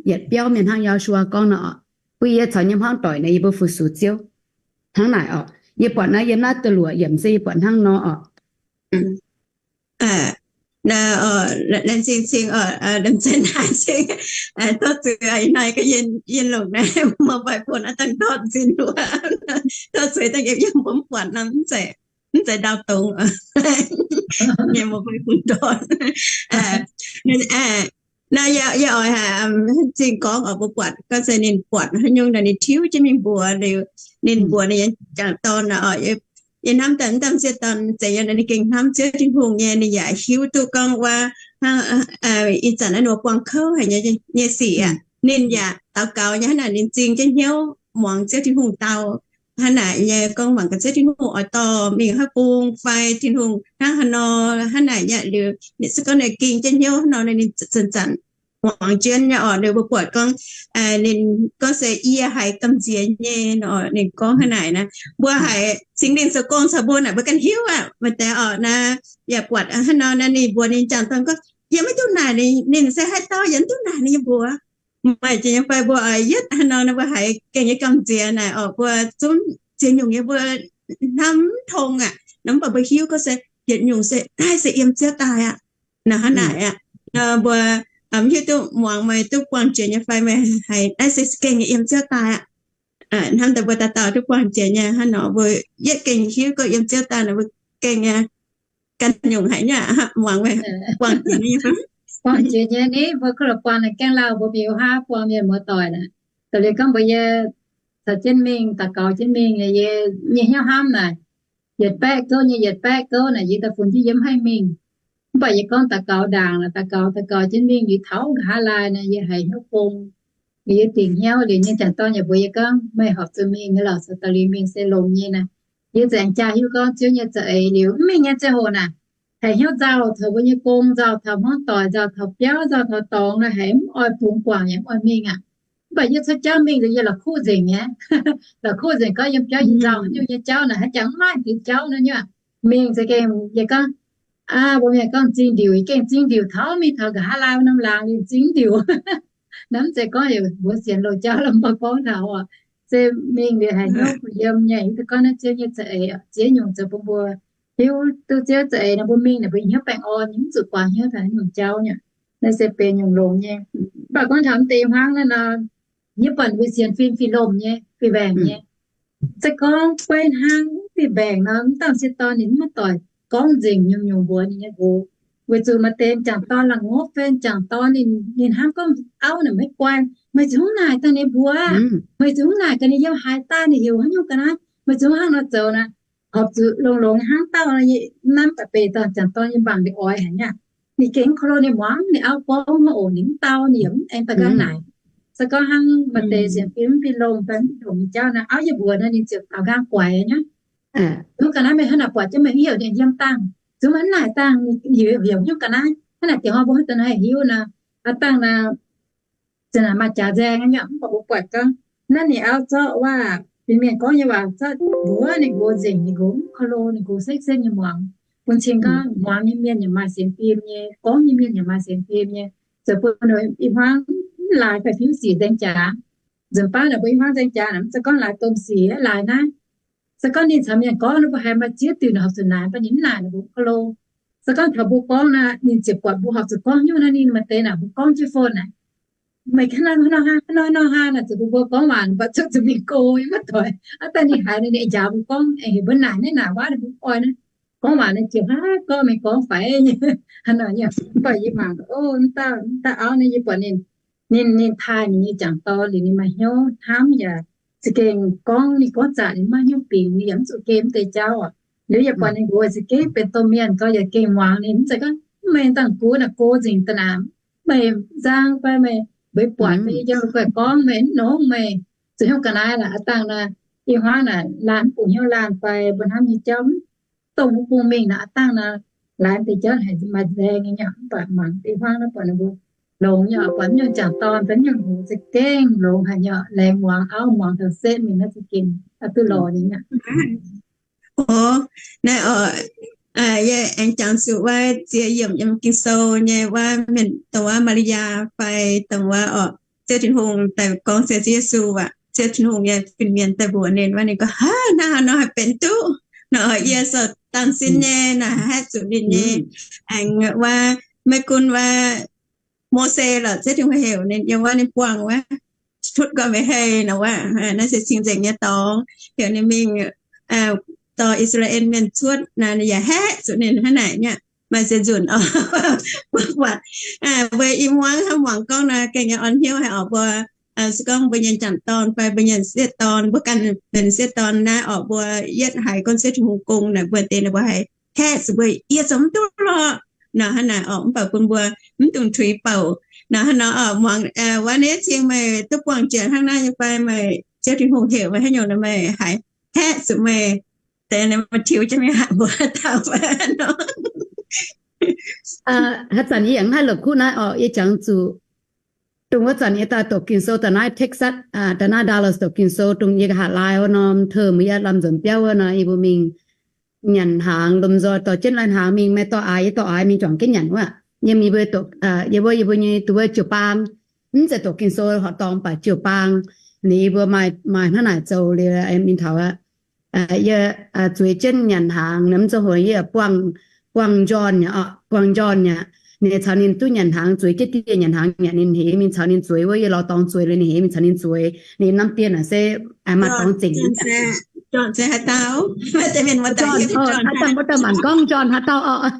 yietc biauv mienh hnangv Yo^su^waa gorngv nor oc. Bun yie caux nyei hmuangv doic naaic yie mbuo fu-sux Ziouv. Hnangv naaic oc. Yie buatc naaiv yiem naaiv da'luoqc yiemc se yie buatc hnangv nor oc. Laengz zingh cing, laengz zingh naaic cing. Tov zuiz ih hnoi ga'yien longc naaiv mobile phone aqv, dangh ndortv nzunc wuov. Tov zuiz dangh yiem yiem mbuo mv buatc nor, mv zeiz ndau dongz nyei mobile phone ndortv. Naaiv yie oix zingh gorngv oc, mbuo buatc gorngv se ninh buatc haaix nyungc nor ninh tiuv jienv mingh mbuox liuz, ninh mbuox ninh nyei m'jangc dorn oc. Yie hnamv daaih m'daaih m'sieqv dorn zeiz yiem naaiv ninh gengh hnamv Ziouv Tin-Hungh nyei, ninh yaac hiuv duqv gorngv wuov ih zanc naaiv ninh mbuo buangh kouv haic nyei sic aac, ninh yaac daux gaux nyei hnangv naaic, ninh zingh jienv hnyouv muangx Ziouv Tin-Hungh dau hnangv naaic nyei, gorngv mangc gaax Ziouv Tin-Hungh oix dorh mingh haaix bung fai Tin-Hungh hnangv haaix nor hnangv naaic nyei liuz, ninh se gorngv ninh ging jienv hnyouv hnangv nor ninh zanc-zanc muangx jienv nyei orqc. Ninh mbuo buatc gorngv, ninh gorngv se yie haiz gamh nziex nyei orqc. Ninh gorngv hnangv naaic naaic, mbuo haiz Singx Lingh zoux gong caux mbuo naaic mbuo ganh hiuv aqv. Maaih deix orqc naaic yaac buatc hnangv nor naaic, ninh mbuox ninh jangc dorn gorngv, yie maiv duqv naaic ninh, ninh se haaix dauh yie mv duqv naaic ninh nyei mbuox. Maaih jiex nyei fai mbuo oix yietv hnangv nor naaic mbuo haiz gengh nyei gamh nziex naaic orqc, mbuo zungv ziex nyungc nyei mbuo hnamv mv tong aqv. Nor mv baac mbuo hiuv gorngv se yietc nyungc se naaiv se yiem Ziouv daaih aqv. Nor hnangv naaic aqv. Mbuo mv hiuv duqv muangx meih duqv buangh jiex nyei fai meih haiz naaiv se gengh nyei yiem Ziouv daaih aqv. Hnamv daaih mbuo dauh dauh duqv buangh jiex nyei hnangv nor mbuo yietv gengh hiuv gorngv yiem Ziouv daaih nor mbuo gengh nyei ganh nyungc haiz nyei muangx meih buangh jiex nyei. Buangh jiex nyei ni mbuo kuv la'buangh naaic gaengh lauh mbuo mingh wuov haav buangh mienh muoz-doic naaic. Da'liuz gorngv mbuo yie caux jienv mingh daux gaux jienv mingh, yie nyei hnyouv hnamv naaic, yietc baeqv gouv nyei yietc baeqv gouv naaic yie daaih funx jienv yie mv haih mingh. Mv baac yie gorngv daux gaux ndaangc, daux gaux daux gaux jienv mingh liuz taux nqa'haav laai naaic yie haiz hnyouv gong. Liuz yie dingc hnyouv liuz nyei jangc dorn yaac mbuox yie gorngv, meih horpc zuqc mingh nyei lorqc, caux daux liuz mingh se longx nyei naaic. Yie ziouc aengx jaa hiuv gorngv Ziouv nyei za'eix liuz mv mingh nyei ziangh hoc naaic, haiz hnyouv nzauh taux mbuo nyei gong, nzauh taux hmuangv doic, nzauh taux biauv, nzauh taux dorngx naaic, haiz mv oix bungx guangc yaac mv oix mingh aqv. Mv baac yie cuotv jauv mingh liuz yie la'kuqv nzengc nyei. La'kuqv nzengc gorngv yiem biauv yie nzauh nyungc nyei jauv naaic, haaix jangx mv maaih diuc jauv naaic nyei. Mingh za'gengh yie gorngv, aa, mbuo mienh gorngv zingh ndiuc, yie gengh zingh ndiuc taux mingh taux nqa'haav laai norm laangz liuz zingh ndiuc. Naaiv mv zeiz gorngv mbuox sienx loz jauv lorqc, mv baac gorngv taux oc, se mingh liuz haiz hnyouv kuh yiem nyei. Yie gorngv naaiv Ziouv nyei za'eix ziex nyungc zoux bun mbuo hiuv duqv Ziouv za'eix nor, mbuo mingh naaic mbuo hnyouv baengh orn nyei, mv zuqc guangc hnyouv taux haaix nyungc jauv nyei. Naaiv se benx nyungc longx nyei. Mv baac gorngv taux mv deix hnyangx naaiv nor, yie buatc mbuo sienx fim fih lomh nyei, fih mbaengc nyei. Se gorngv guai hnangv fih mbaengc nor, mv dangh sieqv dorn ninh mv maaih doic gorngv nzengc nyungc-nyungc mbuox ninh nyei nqox. Weic zuqc maaih deix m'jangc dorn la'ngopv fai m'jangc dorn ninh, ninh hnamv gorngv auv naaic maiv guai, meih zuqc haaix naaic daaih ninh mbuox, meih zuqc haaix naaic gaax ninh yiem haaix daaih ninh heuc haaix nyungc ga'naaiv, meih zuqc hnangv nor zoux naaic, horpc zuqc longx-longx hnangv dauh naaiv, mv baac benx dorn m'jangc dorn nyei mangc ninh oix haic nyei. Ninh gengh mv ko lo ninh muangx ninh auv gorngv hnangv oc, ninh mv dau ninh yaac mv aengx daaih ga'naaiv. Se gorngv hnangv maaih deix sienx fim mv fih lomh fai mv longx nyei jauv naaic, auv yie mbuox nor ninh ziouc taux nqaang guaix nyei. Zungv ga'naaiv meih hnangv naaic buatc jienv meih mv heuc ninh yiem dangh, zungv mv naaic dangh ninh heuc hnyouv ga'naaiv, hnangv naaic diuh hnoi mbuo hnangv daaih nor haih hiuv nor, aav dangh nor, zinh naaic maaih jaax nzaeng nyei, mv baac mbuo buatc gorngv naaiv ninh auv zorqv waac, fin-mienh gorngv nyei waac zorqv mbuox ninh nqox nzengc, ninh nqox mv ko lo, ninh nqox sekv-sekv nyei muangx. Bun cing gorngv muangx nyei mienh yaac maaih sienx fim nyei, gorngv nyei mienh yaac maaih sienx fim nyei. Zoux bun i hmuangv mv laaix fai fiuv sic nzaeng jaax. Nzunc baav naaic mbuo i hmuangv nzaeng jaax naaic, mv zeiz gorngv laaix domh sic laaix naaiv. Se gorngv ninh caux mienh gorngv nor, mbuo haiz maaih ziex diuc horpc zuqc naaic, mv baac ninh mv naaic ninh mbuo mv ko lo. Se gorngv taux mbuo gorngv naaic, ninh ziouc buatc mbuo horpc zuqc gorngv nyungc naaiv, ninh maaih deix naaic mbuo gorngv jienv phone naaic, meih hnangv nor hnangv nor hnangv naaic, zuqc mbuo mbuo gorngv waac mv baac zuqc zuqc mingh go, yie maiv doic. Aav dangh ninh haiz ninh njaaux mbuo gorngv, aengx heuc mbuo naaic naaiv naaic waac ninh mbuo oix naaiv. Gorngv waac naaiv ziouc hnangv gorngv mingh gorngv faix nyei. Hnangv nor nyei, mv baac yie mangc, o, mv dauh, mv dauh auv naaiv yie buatc ninh, ninh, ninh taaih ninh nyei jangc dorn liuz ninh maaih hnyouv hnamv yaac za'gengh gorngv, ninh gorngv zaqc ninh maiv hnyouv bingx, ninh yaac mv zuqc gemh mv deix jauv oc. Liuz yaac buatc ninh nqox za'gengh benx domh mienh gorngv yaac gengh muangx ninh, mv zeiz gorngv meih dangh gunv naaic go nzengc da'naaic, meih nzang fai meih mbeix buatc fai yie jauv guaih gorngv meih mv nongx, meih zuqc hnyouv ga'naaiv laaix aav dangh naaic, i hmuangv naaic laanh mv bungx hnyouv laanh fai mbuo hnamv nyei jauv mv dongh mbuo bungx mingh naaic, aav dangh naaic laaix deix jauv haiz maaih nzaeng nyei nyei. Mv baac mangc i hmuangv naaiv buatc ninh mbuo longx nyei, buatc mv nyungc jangc dorn fai mv nyungc nqox za'gengh longx haic nyei, laengz muangx auv muangx taux setv mingh naaiv za'gengh oix duqv lorz nyei. O, naaiv oc, yie aengx jangx zuqc wuov ziex yiemc yiem Ging-Sou nyei wuov mienh dongh wuov Maa^li^yaa fai dongh wuov oc, Ziouv Tin-Hungh daaih gorngv se Ziouv Yesu aac, Ziouv Tin-Hungh nyei fin-mienh daaih mbuox ninh wuov, ninh gorngv, Hnangv haaix nor haih benx duqv nor, yie zoux dangh sin nyei naaic haih zuqc ninh nyei. Aengx wuov, maiv gunv wuov Mose lorqc, Ziouv Tin-Hungh heuc ninh yiem wuov, ninh buangh wuov, tutv nqoi meix hei nor wuov, naaiv se cing-nzengc nyei dorngx, heuc ninh mingh dorh I^saa^laa^en Mienh cuotv naaic, ninh yaac haeqv zuqc ninh hnangv naaic nyei. Maaih ziex nzunc oc, mbuo buatc, mbuo i hmuangv hnamv muangx gorngv naaic gengh nyei orn hnyouv haic oc. Mbuo se gorngv mbuo nyei jangc dorn fai mbuo nyei sieqv dorn, mbuo ganh benx sieqv dorn naaiv oc, mbuo yietv haiz gorngv Ziouv Tin-Hungh gong naaic, mbuo deix naaic mbuo haih haeqv zuqc mbuo, yie zoux mv duqv lorqc nor hnangv naaic oc. Mv baac bun mbuo mv dungx tuix bouc nor hnangv nor oc. Muangx wuov naaiv cing meih duqv buangh jiex hnangv naaiv nyei fai, meih Ziouv Tin-Hungh heuc meih haaix nyungc nor meih haih haeqv zuqc meih deix naaic, meih tiux jienv mingh haic mbuo dauh fai nor. Haaix zanc yie yaac haih la'kuqv naaiv oc, yie jangx zuqc Dongh wuov zanc yie daaih doqc Ging-Sou daaih naaiv Texas, daaih naaiv Dallas doqc Ging-Sou, dongh yie nqa'haav laai wuov norm term yie lamh nzuonx biauv wuov nor, yie mbuo mingh nyanc hnaangx, lomh nzoih dorh jienv lai hnaangx mingh, maaih dorh aaix, yie dorh aaix mingh juangc jienv nyanc wuov. Yiem yie mbuo, yie mbuo, yie mbuo nyei duqv wuov jiu-baang, mv zeiz doqc Ging-Sou horqc dorngx, mv baac jiu-baang, ninh yie mbuo maaih, maaih hnangv naaic zoux liuz mingh taux aqv. Yie zueiz jienv nyanc hnaangx, mv zoux hoc yie buangh, buangh John nyei, buangh John nyei. Ninh caux ninh duqv nyanc hnaangx, zueiz jienv dieh nyanc hnaangx nyei, ninh heuc mingh caux ninh zueiz wuov, yie lorz dorngx zueiz liuz ninh heuc mingh caux ninh zueiz. Ninh norm dieh naaic se maaih dorngx zengc. Haaix dauh mbuo daaih mangc gorngv John haaix dauh oc.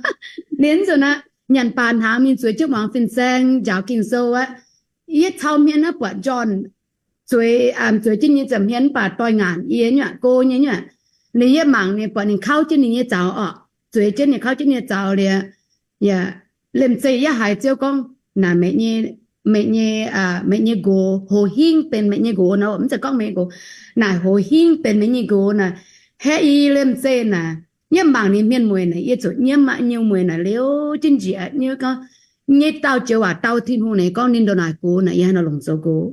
Ninh zuqc naaic nyanc baac hnaangx mingh zueiz jienv muangx fin-saeng njaaux Ging-Sou aqv. Yie cau hmien naaiv buatc John zueiz, zueiz jienv nyei nza'hmien mv baac doix-ngaanc yie nyuoqc, go nyei nyuoqc. Liuz yie mangc ninh, buatc ninh kauv jienv ninh nyei zaux oc. Zueiz jienv ninh kauv jienv nyei zaux liuz, yaac lemh zeih yie haiz Ziouv gorngv, naaic meih nyei, meih nyei, meih nyei nqox, hoz hingv benx meih nyei nqox nor, mv zeiz gorngv meih nyei nqox, naaic hoz hingv benx meih nyei nqox naaic. Haeqv yie lemh zeih naaic, yie mangc ninh mienh mueic naaic, yie zuqc nyiemv aqv. Nyei mueic naaic liuz jienv njiec nyei gorngv, nyei dauh joux waac dau Tin-Hungh naaic gorngv ninh ndongc naaic gox naaic, yie haaix nor longc zoux gox.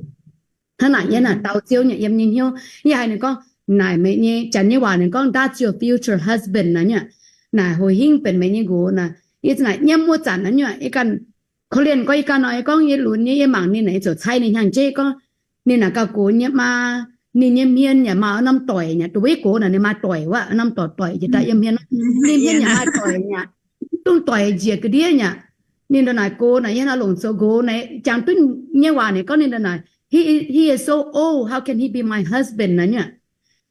Hnangv naaic yie naaic dau Ziouv nyei yiem nyei hnyouv. Yie haiz ninh gorngv, naaic meih nyei, Janx nyei waac ninh gorngv, that's your future husband naaic nyuoqc. Naaic hoz hingv benx meih nyei nqox naaic. Yie za'naaic nyiemv wuov zanc naaic nyuoqc, yie ganh korv-lienh gorngv, yie ganh nor, yie gorngv yie lunx nyei, yie mangc ninh naaic, yie ziouc cai ninh hnyangx-jeiv gorngv, ninh naaic gauh gox nyei maa, ninh nyei hmien yaac maaih norm doic nyei. Duqv wuov gox naaic ninh maaih doic wuov, norm doic doic jiex daaih yiem hmien. Ninh hmien yaac maaih doic nyei, dongh doic njiec ga'ndiev nyei. Ninh ndongc naaic gox naaic, yie hnangv longc zoux nqox naaic, jangx duqv nyei waac naaic gorngv ninh ndongc naaic, he, he is so old, how can he be my husband naaic nyuoqc.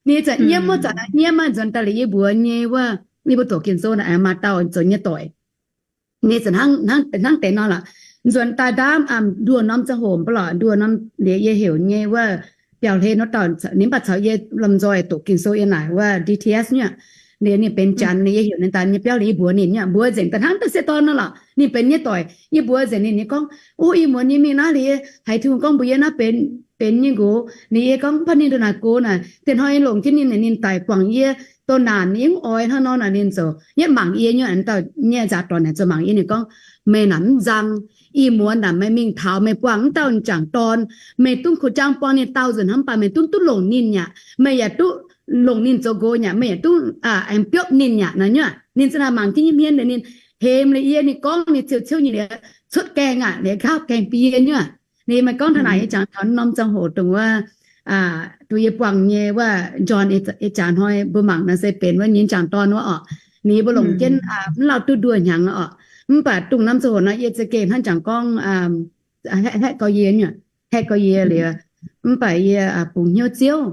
Ninh ziouc nyiemv wuov zanc, nyiemv maaih nzuonx daaih liuz yie mbuox nyei wuov, yie mbuo doqc Ging-Sou naaic, maaih dauh zoux nyei doic. Ninh ziouc hnangv deix nor lorqc. Nzuonx daaih ndaamv nduoh norm ziangh hoc mv baac lorqc, nduoh norm liuz yie heuc nyei wuov biauv-hlen wuov dauh, ninh mv baac caux yie lomh nzoih doqc Ging-Sou yiem naaic wuov D T S nyuoqc. Liuz ninh benx Janx, ninh yie heuc ninh daaih nyei biauv liuz yie mbuox ninh nyuoqc, mbuox nzengc daaih hnangv da'sieqv dorn nor lorqc, ninh benx nyei doic. Yie mbuox nzengc ninh, ninh gorngv, Ov, ih muonz yie mingh naaiv liuz haiz Tin-Hungh gorngv mbuox yie naaiv benx, benx nyei nqox. Ninh yie gorngv, mv baac ninh ndongc naaic gox naaic, diex hnoi longc jienv ninh, ninh daic guangc yie, doh naanc yie mv oix hnangv nor naaic ninh zoux. Yietv mangc yie nyei, dauh nyei nzaaux dorn naaic zoux mangc yie, ninh gorngv, Meih naaic mv nzang. Ih muonz naaic meih mingh taux meih buangh mv dauh m'jangc dorn, meih dungv kuh jaang buangh ninh daauh nzunc hnangv, mv baac meih dungv, dungv longc ninh aqv. Meih yaac duqv longc ninh zoux nqox aqv. Meih yaac dungv aengx biopv ninh aqv naaic nyuoqc. Ninh za'naaic mangc jienv nyei hmien liuz ninh hemx liuz yie, ninh gorngv ninh ciouv ciouv nyei liuz cuotv gaengh aqv, liuz gaauv gaengh bun yie nyuoqc. Ninh maaih gorngv taux naaic, yie jangx taux norm ziangh hoc dongh wuov, dongh yie buangh nyei wuov John, ih jaax hnoi mbuo mangc nor se benx wuov nyei m'jangc dorn wuov orqc. Ninh yie mbuo longc jienv mv lauh duqv nduoh hnyangx orqc. Mv baac dongh norm ziangh hoc nor yie za'gengh hnangv jangx gorngv haeqv gau yie nyuoqc, haeqv gau yie liuz, mv baac yie bungx hnyouv Ziouv.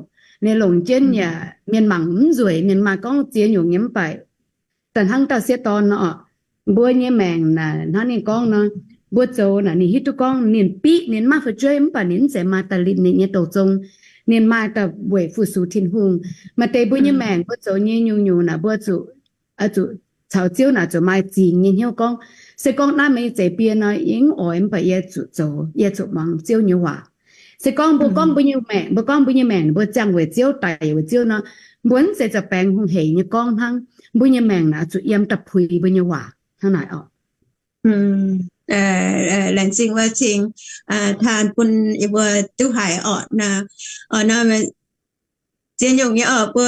Ninh longc jienv yaac mienh mangc mv nzueic, mienh maaih gorngv ziex nyungc nyei, mv baac da'hnangv dauh sieqv dorn nor orqc, mbuo nyei maengc naaic hnangv ninh gorngv nor, mbuo zoux naaic ninh hiuv duqv gorngv ninh biqv, ninh maiv fu'jueiv, mv baac ninh mv zeiz maaih daaih linh ninh nyei douz zong. Ninh maaih daaih weic fu-sux Tin-Hungh. Maaih deix mbuo nyei maengc mbuo zoux nyei nyungc-nyungc naaic mbuo zuqc, zuqc caux Ziouv naaic zuqc maaih zingx nyei hnyouv gorngv, se gorngv naaiv meih nyei zeix bie nor yie mv oix, mv baac yie zuqc zoux, yie zuqc muangx Ziouv nyei waac. Se gorngv mbuo gorngv mbuo nyei maengc, mbuo gorngv mbuo nyei maengc mbuo ziangh weic Ziouv, daic weic Ziouv nor, mbuo mv zeiz zoux baengx hungh heic nyei gorngv hnangv. Mbuo nyei maengc naaic zuqc yiem da'puix mbuo nyei waac hnangv naaic orqc. Laengz zingh wuov cing taan bun yie mbuo duqv haiz orqc. Ziex nyungc nyei orqc, mbuo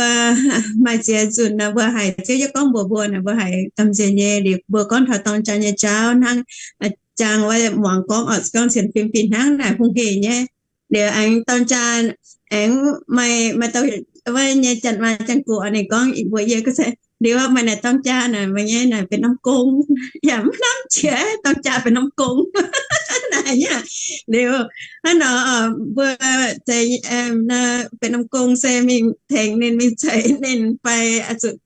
maaih ziex nzunc naaic mbuo haiz Ziouv yie gorngv mbuox mbuo naaic, mbuo haiz gamh nziex nyei. Liuz mbuo gorngv taux dorng jaa nyei jauv hnangv, jangx wuov muangx gorngv orqc, gorngv sienx fim fih hnangv naaic hungh heic nyei. Liuz aengx dorng jaa aengx maaih, maaih dauh wuov nyei janx-maaz janx-gux ninh gorngv mbuox yie, liuz maaih naaic dorng jaa naaic, maaih nyei naaic benx norm gong, yaac mv hnamv jiex dorng jaa benx norm gong naaic nyei. Liuz hnangv nor mbuo benx norm gong se mingh tengx ninh, mingh ceix ninh fai zuqc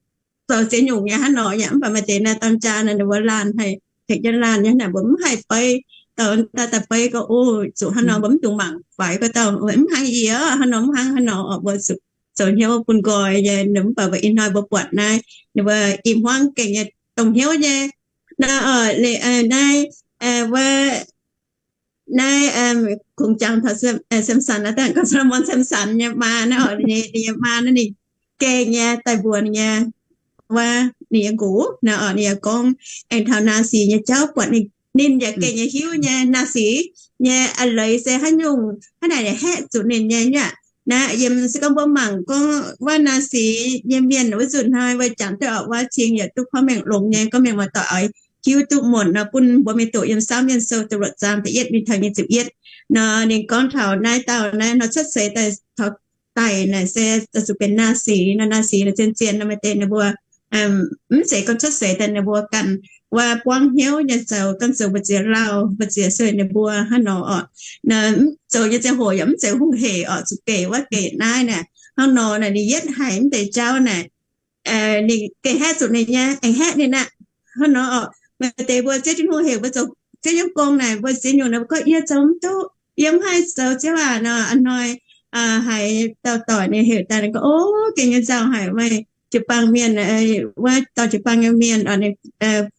zoux ziex nyungc nyei hnangv nor yaac. Mv baac maaih deix naaic dorng jaa naaic ninh mbuo laanh haih tengx jienv laanh nyei naaic, mbuo mv haih beiv, dauh daaih daaih beiv gorngv, ov, zuqc hnangv nor mbuo mv dungx mangc faix gorngv dauh mv hnangv yie hnangv nor, mv hnangv hnangv nor orqc. Mbuo zuqc zoux hnyouv bun nqoi nyei. Mv baac mbuo ih hnoi mbuo buatc naaiv ninh mbuo i hmuangv gengh nyei dongh hnyouv nyei. Naaiv orqc, naaiv wuov naaiv kungx jangx taux Samson, Saa^lo^morn Samson nyei maa naaiv orqc, ninh nyei maa naaiv ninh gengh nyei daaih mbuox ninh nyei, wuov ninh nyei nqox naaiv orqc, ninh yaac gorngv aengx taux Naasi nyei jauv buatc ninh Ninh yaac gengh nyei hiuv nyei ราศี nyei a'leiz se haaix nyungc hnangv naaic haeqv zuqc ninh nyei nyaqv. Naaiv yiem se gorngv mbuo mangc gorngv wuov ราศี nyei mienh wuov nzunc hnoi wuov jangx duqv oc, wuov cing yaac duqv comment longx nyei, gorngv mienh muoz-doic oix hiuv duqv muonc nor, bun mbuo mingh doqc yiem Saauv Mienh Sou ตำรวจ zaang da'yietv mingh taux nyei ziepc yietv nor, ninh gorngv taux naaiv dauh naaiv nor cuotv seix daaih taux daic naaic se zuqc benx ราศี nor, ราศี nor zien-zien nor maaih deix ninh mbuo mv zeiz gorngv cuotv seix daaih ninh mbuo ganh wuov buangv hnyouv nyei zoux, ganh zoux mbu'ziex lauh mbu'ziex sueih ninh mbuo hnangv nor oc. Zoux nyei ziangh hoc yaac mv zeiz hungh hec oc, zuqc gec wuov gec naaiv naaic. Hnangv nor naaic ninh yietv haiz mv deix jauv naaic, ninh gengh haeqv zuqc ninh nyei, aengx haeqv ninh aqv. Hnangv nor oc, maaih deix mbuo Ziouv Tin-Hungh heuc mbuo zoux Ziouv nyei gong naaic, mbuo ziex nyungc naaic mbuo gorngv, yie zoux mv duqv, yie mv haih zoux Ziouv aac nor. A'hnoi haiz dauh doic ninh heuc daaih, ninh gorngv, o, gengh nyei nzauh haic, maaih jiu-baang mienh, wuov dorh jiu-baang nyei mienh,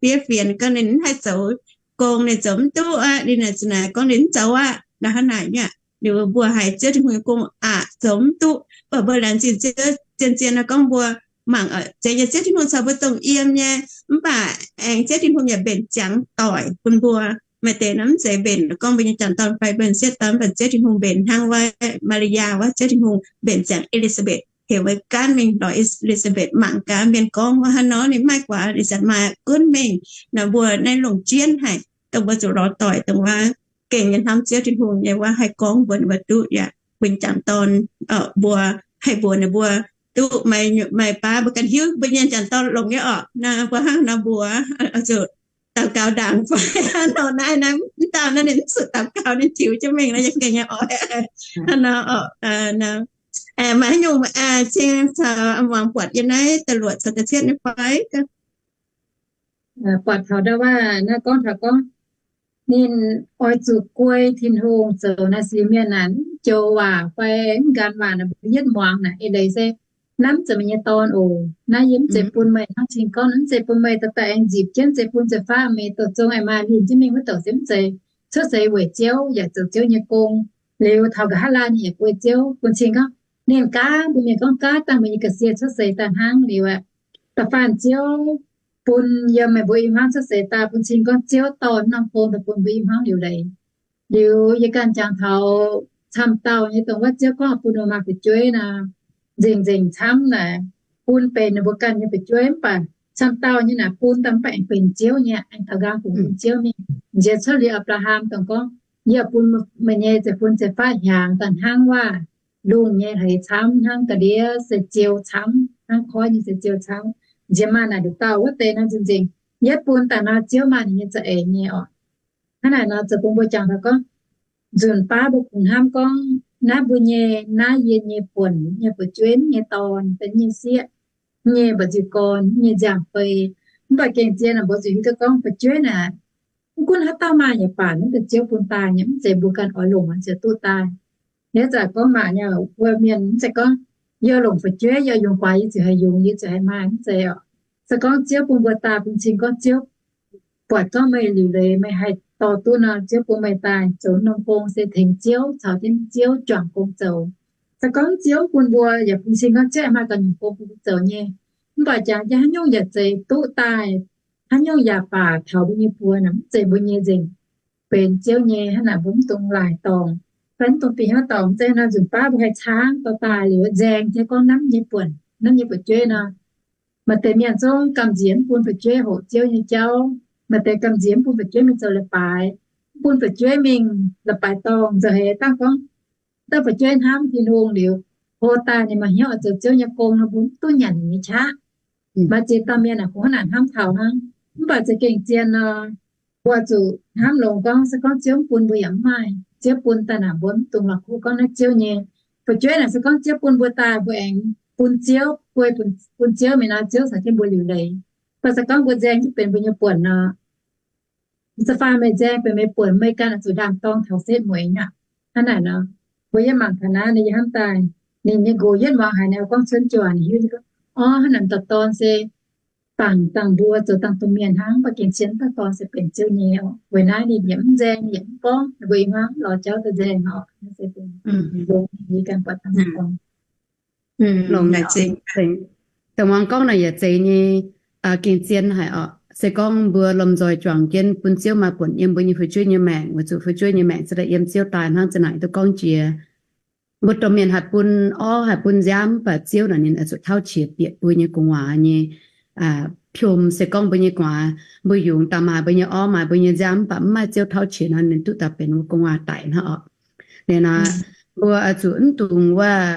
fiev fienx gorngv ninh mv haih zoux gong, ninh zoux mv duqv aqv. Ninh naaic zinh naaic gorngv ninh mv zoux aqv. Naaiv hnangv naaic nyaqv, liuz mbuo haiz Ziouv Tin-Hungh nyei gong aqc zoux mv duqv, mv baac mbuo laengz zingh Ziouv zien-zien nor gorngv mbuo mangc, zeiz nyei Ziouv Tin-Hungh caux mbuo dongh yiem nyei, mv baac aengx Ziouv Tin-Hungh yaac mbenc ziangx doic bun mbuo. Maaih deix nor mv zeiz mbenc gorngv mbuo nyei jangc dorn fai mbuo nyei sieqv dorn, mv baac Ziouv Tin-Hungh mbenc hnangv wuov Maa^li^yaa wuov, Ziouv Tin-Hungh mbenc ziangx E^li^saa^mbetc, heuc mbuo gaanv mingh lorz E^li^saa^mbetc mangc gaax mienh gorngv wuov hnangv nor ninh maaih guaax, ninh zanc maaih gunv mingh nor, mbuo naaiv longc jienv haic, dongh mbuo zuqc lorz doic dongh wuov gengh nyei hnamv Ziouv Tin-Hungh nyei wuov haih gorngv mbuox ninh mbuo duqv yaac mbuo nyei jangc dorn, mbuo haih mbuox ninh mbuo duqv. Maaih baav mbuo ganh hiuv mbuo nyei jangc dorn longc nyei orqc, naaiv mbuo hnangv nor mbuox, zuqc daux gaux ndaangc fai hnangv nor naaiv, naaiv mv dauh naaiv ninh mv zuqc daux gaux, ninh ziux jienv mingh naaiv yie gengh nyei oix hnangv nor orqc. Maaih haaix nyungc cing caux muangx buatc yiem naaiv da'luoqc caux da'cietv nyei fai? Buatc taux ndau wuov naaiv gorngv taux gorngv ninh oix zuqc guei Tin-Hungh zoux naaiv sic mienh naaic, mv joux waac fai mv nqan waac naaic mbuo yietv muangx naaic eix leiz se, naaiv mv zeiz meih nyei dorn oc, naaiv yie mv zeiz bun meih hnangv cing gorngv, mv zeiz bun meih dorh daaih aengx nzipc jienv, mv zeiz bun zeiz-faqv meih doqc zong aengx maaih mingh jienv mingh wuov douc se mv zeiz. Cuotv seix weic Ziouv yaac zoux Ziouv nyei gong. Liuz taux nqa'haav laanh yaac guei Ziouv bun cing gorngv, ninh gaav mbuo mienh gorngv gaav dangh meih nyei ga'sie cuotv seix daaih hnangv liuz aeqv, da'faanh Ziouv bun yiem meih mbuo i hmuangv cuotv seix daaih bun cing gorngv Ziouv dorh norm gong daaih bun mbuo i hmuangv liuc leiz. Liuz yie ganh jangx taux camv dauh nyei dongh wuov Ziouv gorngv bun mbuo maaih fu'jueiv naaic, nzengc nzengc camv naaic, bun benx ninh mbuo ganh nyei fu'jueiv mv baac camv dauh nyei naaic bun daaih mv baac aengx benx Ziouv nyei, aengx taux nqaang fungx bun Ziouv mingh. Nziex cuotv liuz Apc^laa^ham dongh gorngv, yie bun meih nyei zeiv-fun zeiv-faqv hiaangx daaih hnangv waac-lungh nyei hleix camv, hnangv ga'ndiev se ziou camv, hnangv koiv nyei se ziou camv. Nziex maaih naaic nduqc dauh wuov deix nor nzengc nzengc, yietv bun daaih nor Ziouv maaih ninh nyei za'eix nyei orqc. Hnangv naaic nor zoux bun mbuo jangx taux gorngv, nzunc baav mbuo kungx hnamv gorngv naaiv mbuo nyei, naaiv yie nyei buonc nyei fu'jueiv nyei dorn, da'nyeic sieqv nyei mba'nziu gorn nyei nziaamv-fei. Mv baac gengh zien naaic mbuo zuqc hiuv duqv gorngv fu'jueiv naaic, mv gunv haaix dauh maaih nyei baac naaiv deix Ziouv bun daaih nyei, mv zeiz mbuo ganh oix longc nor ziouc duqv daaih. Naaiv zanc gorngv mangc nyei wuov mienh mv zeiz gorngv yie longc fu'jueiv, yie yungz guaax yie ziouc haih yungz, yie ziouc haih maaih, mv zeiz oc. Se gorngv Ziouv bun mbuo daaih bun cing gorngv Ziouv buatc gorngv meih liuc leiz meih haih dorh duqv nor, Ziouv bun meih daaih zoux norm gong se tengx Ziouv caux jienv Ziouv juangc gong zoux. Se gorngv Ziouv bun mbuo yaac bun cing gorngv Ziouv aengx maaih ganh nyungc gong bun mbuo zoux nyei. Mv baac jangx jienv haaix nyungc yaac zeiz duqv daaih, haaix nyungc yaac baac taux mbuo nyei buoz naaic mv zeiz mbuo nyei nzengc, benx Ziouv nyei. Hnangv naaic mbuo mv dungx laaic dorngc, fai mv dungx bieqc hnyouv dorngc. Mv zeiz nor nzunc baav mbuo haih caangv dorh daaih liuz nzaeng jienv gorngv naaiv nyei buonc, naaiv nyei fu'jueiv nor. Maaih deix mienh zungv gamh nziex mv bun fu'jueiv hoqc Ziouv nyei jauv. Maaih deix gamh nziex mv bun fu'jueiv mingh zoux leiz-baaix, mv bun fu'jueiv mingh leiz-baaix dorngh. Nzauh heix dangh gorngv dauh fu'jueiv hnamv Tin-Hungh liuz, hlo daaih ninh maaih hnyouv oix zoux Ziouv nyei gong nor, mbuo mv duqv nyanc ninh nyei qaqv. Maaih ziex dauh mienh aah, kungx hnangv naaic hnamv taux hnangv. Mv baac za'gengh zien nor, mbuo zuqc hnamv longx gorngv, se gorngv Ziouv mv bun mbuo yaac mv maaih. Ziouv bun daaih naaic mbuo mv dungx la'kuqv gorngv naaiv Ziouv nyei. Fu'jueiv naaic se gorngv Ziouv bun mbuo daaih, mbuo aengx bun Ziouv, guei bun Ziouv mingh nor, Ziouv caux jienv mbuo liuc leiz. Mv baac se gorngv mbuo nzaeng jienv benx mbuo nyei buonc nor, se fai meih nzaeng benx meih buonc, meih ganh oix zuqc ndaam-dorng taux setv mueiz aqv. Hnangv naaic nor, mbuo yiem mangc taux naaiv, ninh yiem hnamv daaih, ninh nyei nqox yietv muangx haiz ninh oix gorngv cuotv juangc, ninh hiuv duqv gorngv, orv, hnangv naaic dauh dorn se bangc dangh mbuo zoux dangh domh mienh hnangv, mv baac gengh cien dauh dorn se benx Ziouv nyei oc. Weic naaiv ninh yaac mv nzaeng, ninh yaac mv gorngv, ninh mbuo i hmuangv lorz jauv daaih nzaeng oc. Naaiv se benx longx yie ganh buatc dangh dorn. Longx haic, dongh muangx gorngv naaic yaac zeiz nyei, gengh zien haic oc. Se gorngv mbuo lomh nzoih juangc jienv bun Ziouv maaih buonc yiem mbuo nyei fu'jueiv nyei maengc, weic zuqc fu'jueiv nyei maengc se daaih yiem Ziouv daaih hnangv, za'naaic duqv gorngv jiex mbuo domh mienh haih bun orv, haih bun nziaamv, mv baac Ziouv naaic ninh oix zuqc tauv qiex bieqc mbuo nyei gu'nguaaz nyei piom. Se gorngv mbuo nyei gu'nguaaz, mbuo yungz daaih maaih mbuo nyei orv, maaih mbuo nyei nziaamv, mv baac mv maaih Ziouv tauv qiex nor, ninh duqv daaih benx mbuo gu'nguaaz daic hnangv oc. Liuz naaic, mbuo oix zuqc mv dungx wuov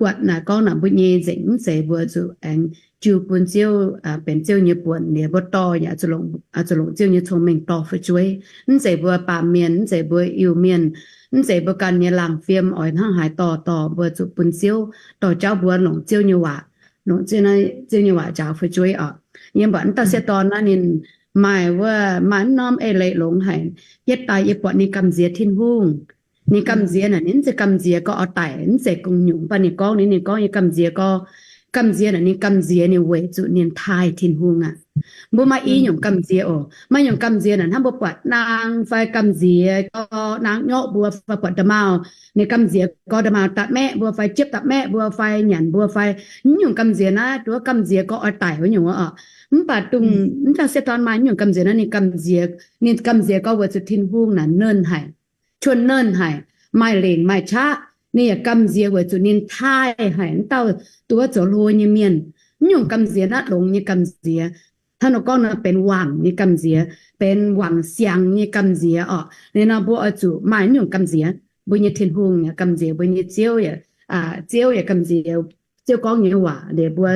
buatc naaic gorngv naaic mbuo nyei nzengc, mv zeiz mbuo zuqc aengx jiu bun Ziouv, benx Ziouv nyei buonc. Liuz mbuo dorh yaac zuqc longc Ziouv nyei cong-mengh dorh fu'jueiv. Mv zeiz mbuo baamh mienh, mv zeiz mbuo Iu-Mienh, mv zeiz mbuo ganh nyei laangh fiem oix hnangv haaix dorh dorh, mbuo zuqc bun Ziouv, dorh jauv mbuo longc Ziouv nyei waac, longc Ziouv nyei waac njaaux fu'jueiv oc. Yie mbuox wuov dauh sieqv dorn naaiv ninh maaih wuov, maaih wuov norm eix leiz longx haic. Yietv daaih yie buatc ninh gamh nziex Tin-Hungh. Ninh gamh nziex naaic ninh mv zeiz gamh nziex gorngv oix daic, mv zeiz gong-nyungc, mv baac ninh gorngv, ninh, ninh gorngv nyei gamh nziex gorngv, gamh nziex naaic ninh gamh nziex ninh weic zuqc ninh taaih Tin-Hungh aqv. Mbuo maaih i nyungc gamh nziex oc. Maaih nyungc gamh nziex naaic hnangv mbuo buatc naang fai gamh nziex gorngv naang nyorqv mbuo fai buatc nda'maauh, ninh gamh nziex gorngv nda'maauh da'maeqv mbuo fai jiepv da'maeqv mbuo fai nyanc mbuo fai, mv nyungc gamh nziex naaiv duqv gamh nziex gorngv oix daic wuov nyungc oc. Mv baac dongh wuov dauh sieqv dorn maaih mv nyungc gamh nziex naaiv ninh gamh nziex, ninh gamh nziex gorngv weic zuqc Tin-Hungh naaic nernh haic, cuotv nernh haic, maaih lengc maaih qaqv. Ninh yaac gamh nziex weic zuqc ninh taaih haic wuov dauh duqv zoux hlo nyei mienh. Mv nyungc gamh nziex naaiv longx nyei gamh nziex. Hnangv nor gorngv nor benx wangc nyei gamh nziex, benx wangc siangx nyei gamh nziex oc. Liuz nor mbuo oix zuqc maaih mv nyungc gamh nziex. Mbuo nyei Tin-Hungh yaac gamh nziex, mbuo nyei Ziouv yaac, Ziouv yaac gamh nziex Ziouv gorngv nyei waac. Liuz mbuo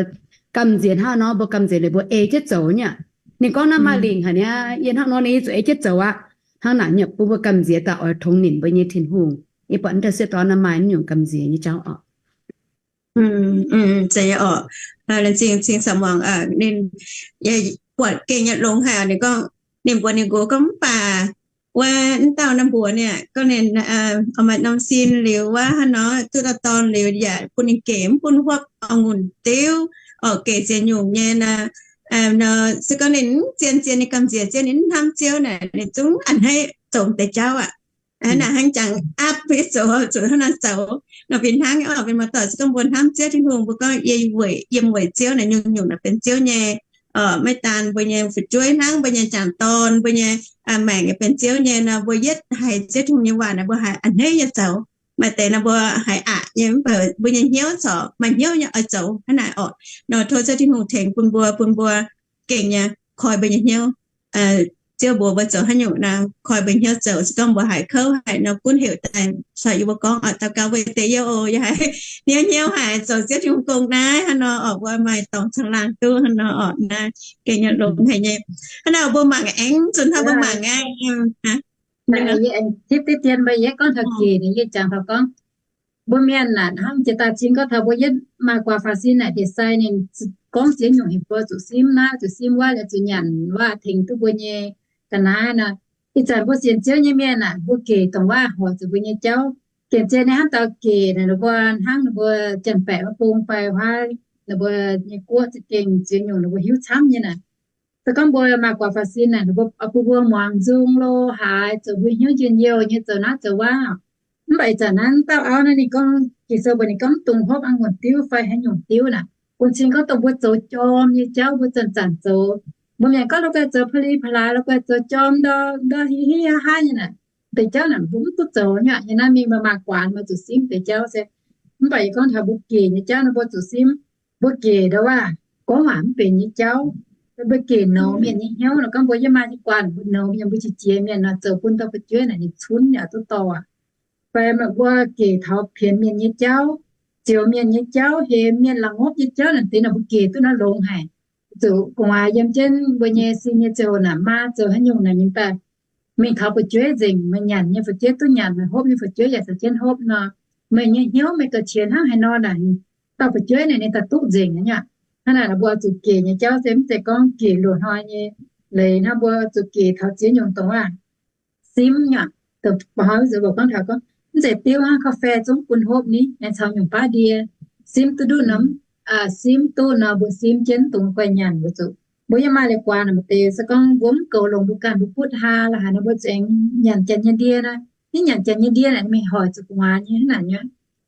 gamh nziex hnangv nor, mbuo gamh nziex liuz mbuo ei jienv zoux nyei aqv. Ninh gorngv naaiv maaih lingc haic niaa, yie hnangv nor ninh zuqc ei jienv zoux aqv. Hnangv naaic nyei bun mbuo gamh nziex daaih oix tongx nimc mbuo nyei Tin-Hungh. Yie buatc wuov dauh sieqv dorn naaiv maaih mv nyungc gamh nziex nyei jauv oc. Zeiz oc. Laengz zingh cing-nzengc muangx ninh buatc gengh nyei longx haic. Ninh gorngv, ninh mbuox ninh nqox gorngv, mv baac wuov, wuov dauh naaiv mbuox ninh gorngv ninh maaih norm sin liuz wuov hnangv nor, duqv dauh dorn liuz yaac bun ninh gec, mv bun huopv a'ngunc diuv, oc, gec ziex nyungc nyei nor. Se gorngv ninh mv zien, zien ninh gamh nziex, zien ninh mv hnamv Ziouv naaic, ninh zungv a'hneiv zoux deix jauv aqv. Naaic hnangv jangx aapv bun yie zoux, zuqc hnangv naaiv zoux nor fih hnangv oc. Mienh muoz-doic, se gorngv mbuo hnamv Ziouv Tin-Hungh, mbuo gorngv yie weic, yiem weic Ziouv naaic nyungc-nyungc naaic benx Ziouv nyei. Maiv daan mbuo nyei fu'jueiv hnangv, mbuo nyei jangc dorn, mbuo nyei maengc yaac benx Ziouv nyei nor, mbuo yietv haiz Ziouv Tin-Hungh nyei waac naaic mbuo haiz a'hneiv nyei zoux. Maaih deix nor mbuo haiz aqc nyei, mv baac mbuo nyei hnyouv corc maaih hnyouv nyei oix zoux hnangv naaic oc. Nor tov Ziouv Tin-Hungh tengx bun mbuo, bun mbuo gengh nyei koi mbuo nyei hnyouv. Ziouv mbuox mbuo zoux haaix nyungc nor, koi mbuo hnyouv zoux. Se gorngv mbuo haiz kouv haic nor, gunv heuc daaih caux yie mbuo gorngv oc. Daux gaux mbuo deix yie oc, yie haiz hnyouv hnyouv haic zoux Ziouv Tin-Hungh gong naaiv hnangv nor oc, mbuo maaih dorngx caangh laangh duqv hnangv nor oc. Naaiv gengh nyei longx haic nyei. Hnangv naaic mbuo mangc aengx, zunh hnangv mbuo mangc aqv. Yie aengx tipv diqv dien mbuo, yie gorngv taux gec naaic, yie jangx taux gorngv mbuo mienh naaic hnangv jiex daaih cing gorngv taux mbuo yietv maaih guaax faaux sin naaic, deix sai ninh gorngv ziex nyungc heuc mbuo zuqc simv naaiv, zuqc simv wuov, zuqc nyanc wuov, tengx duqv mbuo nyei ga'naaiv nor. Ih zanc mbuo sienx Ziouv nyei mienh naaic, mbuo gec dongh wuov hoic zuqc mbuo nyei jauv. Gec zien ninh hnangv dau gec naaic, ninh mbuo hnangv ninh mbuo janx-baeqc wuov bung fai huaav, ninh mbuo nyei guoqv za'gengh ziex nyungc ninh mbuo hiuv camv nyei naaic. Se gorngv mbuo maaih guaax faaux sin naaic, ninh mbuo bun mbuo muangx nzung lo haaix, zoux mbuo hnyouv njien-youh nyei zoux naaiv zoux wuov. Mv baac ih zanc naaiv dauh auv naaiv ninh gorngv, Ging-Sou mbuox ninh gorngv mv dungx hopv a'ngunc diuv fai haaix nyungc diuv naaic. Bun cing gorngv dongh mbuo zoux jorm nyei jauv mbuo zanc-zanc zoux. Mbuo mienh gorngv la'guaih zoux pa'li pa'laaix, la'guaih zoux jorm ndau ndau hiv hiv haav haav nyei naaic, deix jauv naaic mbuo mv duqv zoux nyei. Yiem naaiv mingh maaih guaax maaih zuqc simv deix jauv se. Mv baac yie gorngv taux mbuo gec nyei jauv naaic mbuo zuqc simv. Mbuo gec ndau waac, gorngv waac mv benx nyei jauv. Mbuo gec nouz mienh nyei hnyouv nor, gorngv mbuo yiem maaih nyei guanh mbuo nouz mienh, mbuo qiex jiez mienh nor, zoux bun dauh fu'jueiv naaic ninh cunv yaac duqv dorh aac. Fai mbuo gec taux pienx mienh nyei jauv, zioux mienh nyei jauv, hemx mienh la'ngopv nyei jauv naaic deix naaic mbuo gec duqv naaiv longx haic. Zuqc gu'nguaaz yiem jienv mbuo nyei sin nyei ziangh hoc naaic maa zoux haaix nyungc naaic ninh daaih mingh taux fu'jueiv nzengc, meih nyanc nyei fu'jueiv duqv nyanc, meih hopv nyei fu'jueiv yaac caux jienv hopv nor, meih nyei hnyouv meih gauh qienx hnangv haaix nor naaic, dauh fu'jueiv naaic ninh daaih duqv nzengc aqv. Hnangv naaic mbuo zuqc gec nyei jauv se mv zeiz gorngv gec loz hnoi nyei leiz hnangv. Mbuo zuqc gec taux ziex nyungc dongh waac simv nyei. Dongh ba'hnoi mv zeiz mbuo gorngv taux gorngv mv zeiz diuv hnangv, kau fai zungv bun hopv ni, aengx caux nyungc baav ndie. Simv duqv nduqv nor, simv duqv nor mbuo simv jienv, dongh guaih nyanc mbuo zuqc. Mbuo yiem maaih leiz-guaax naaic maaih deix se gorngv mbuo mv goux longx mbuo ganh mbuo butv haa la'haaix nor mbuo zuqc aengx nyanc janx nyei ndie nor, ninh nyanc janx nyei ndie naaic mingh hoic zuqc gu'nguaaz nyei hnangv naaic nyei.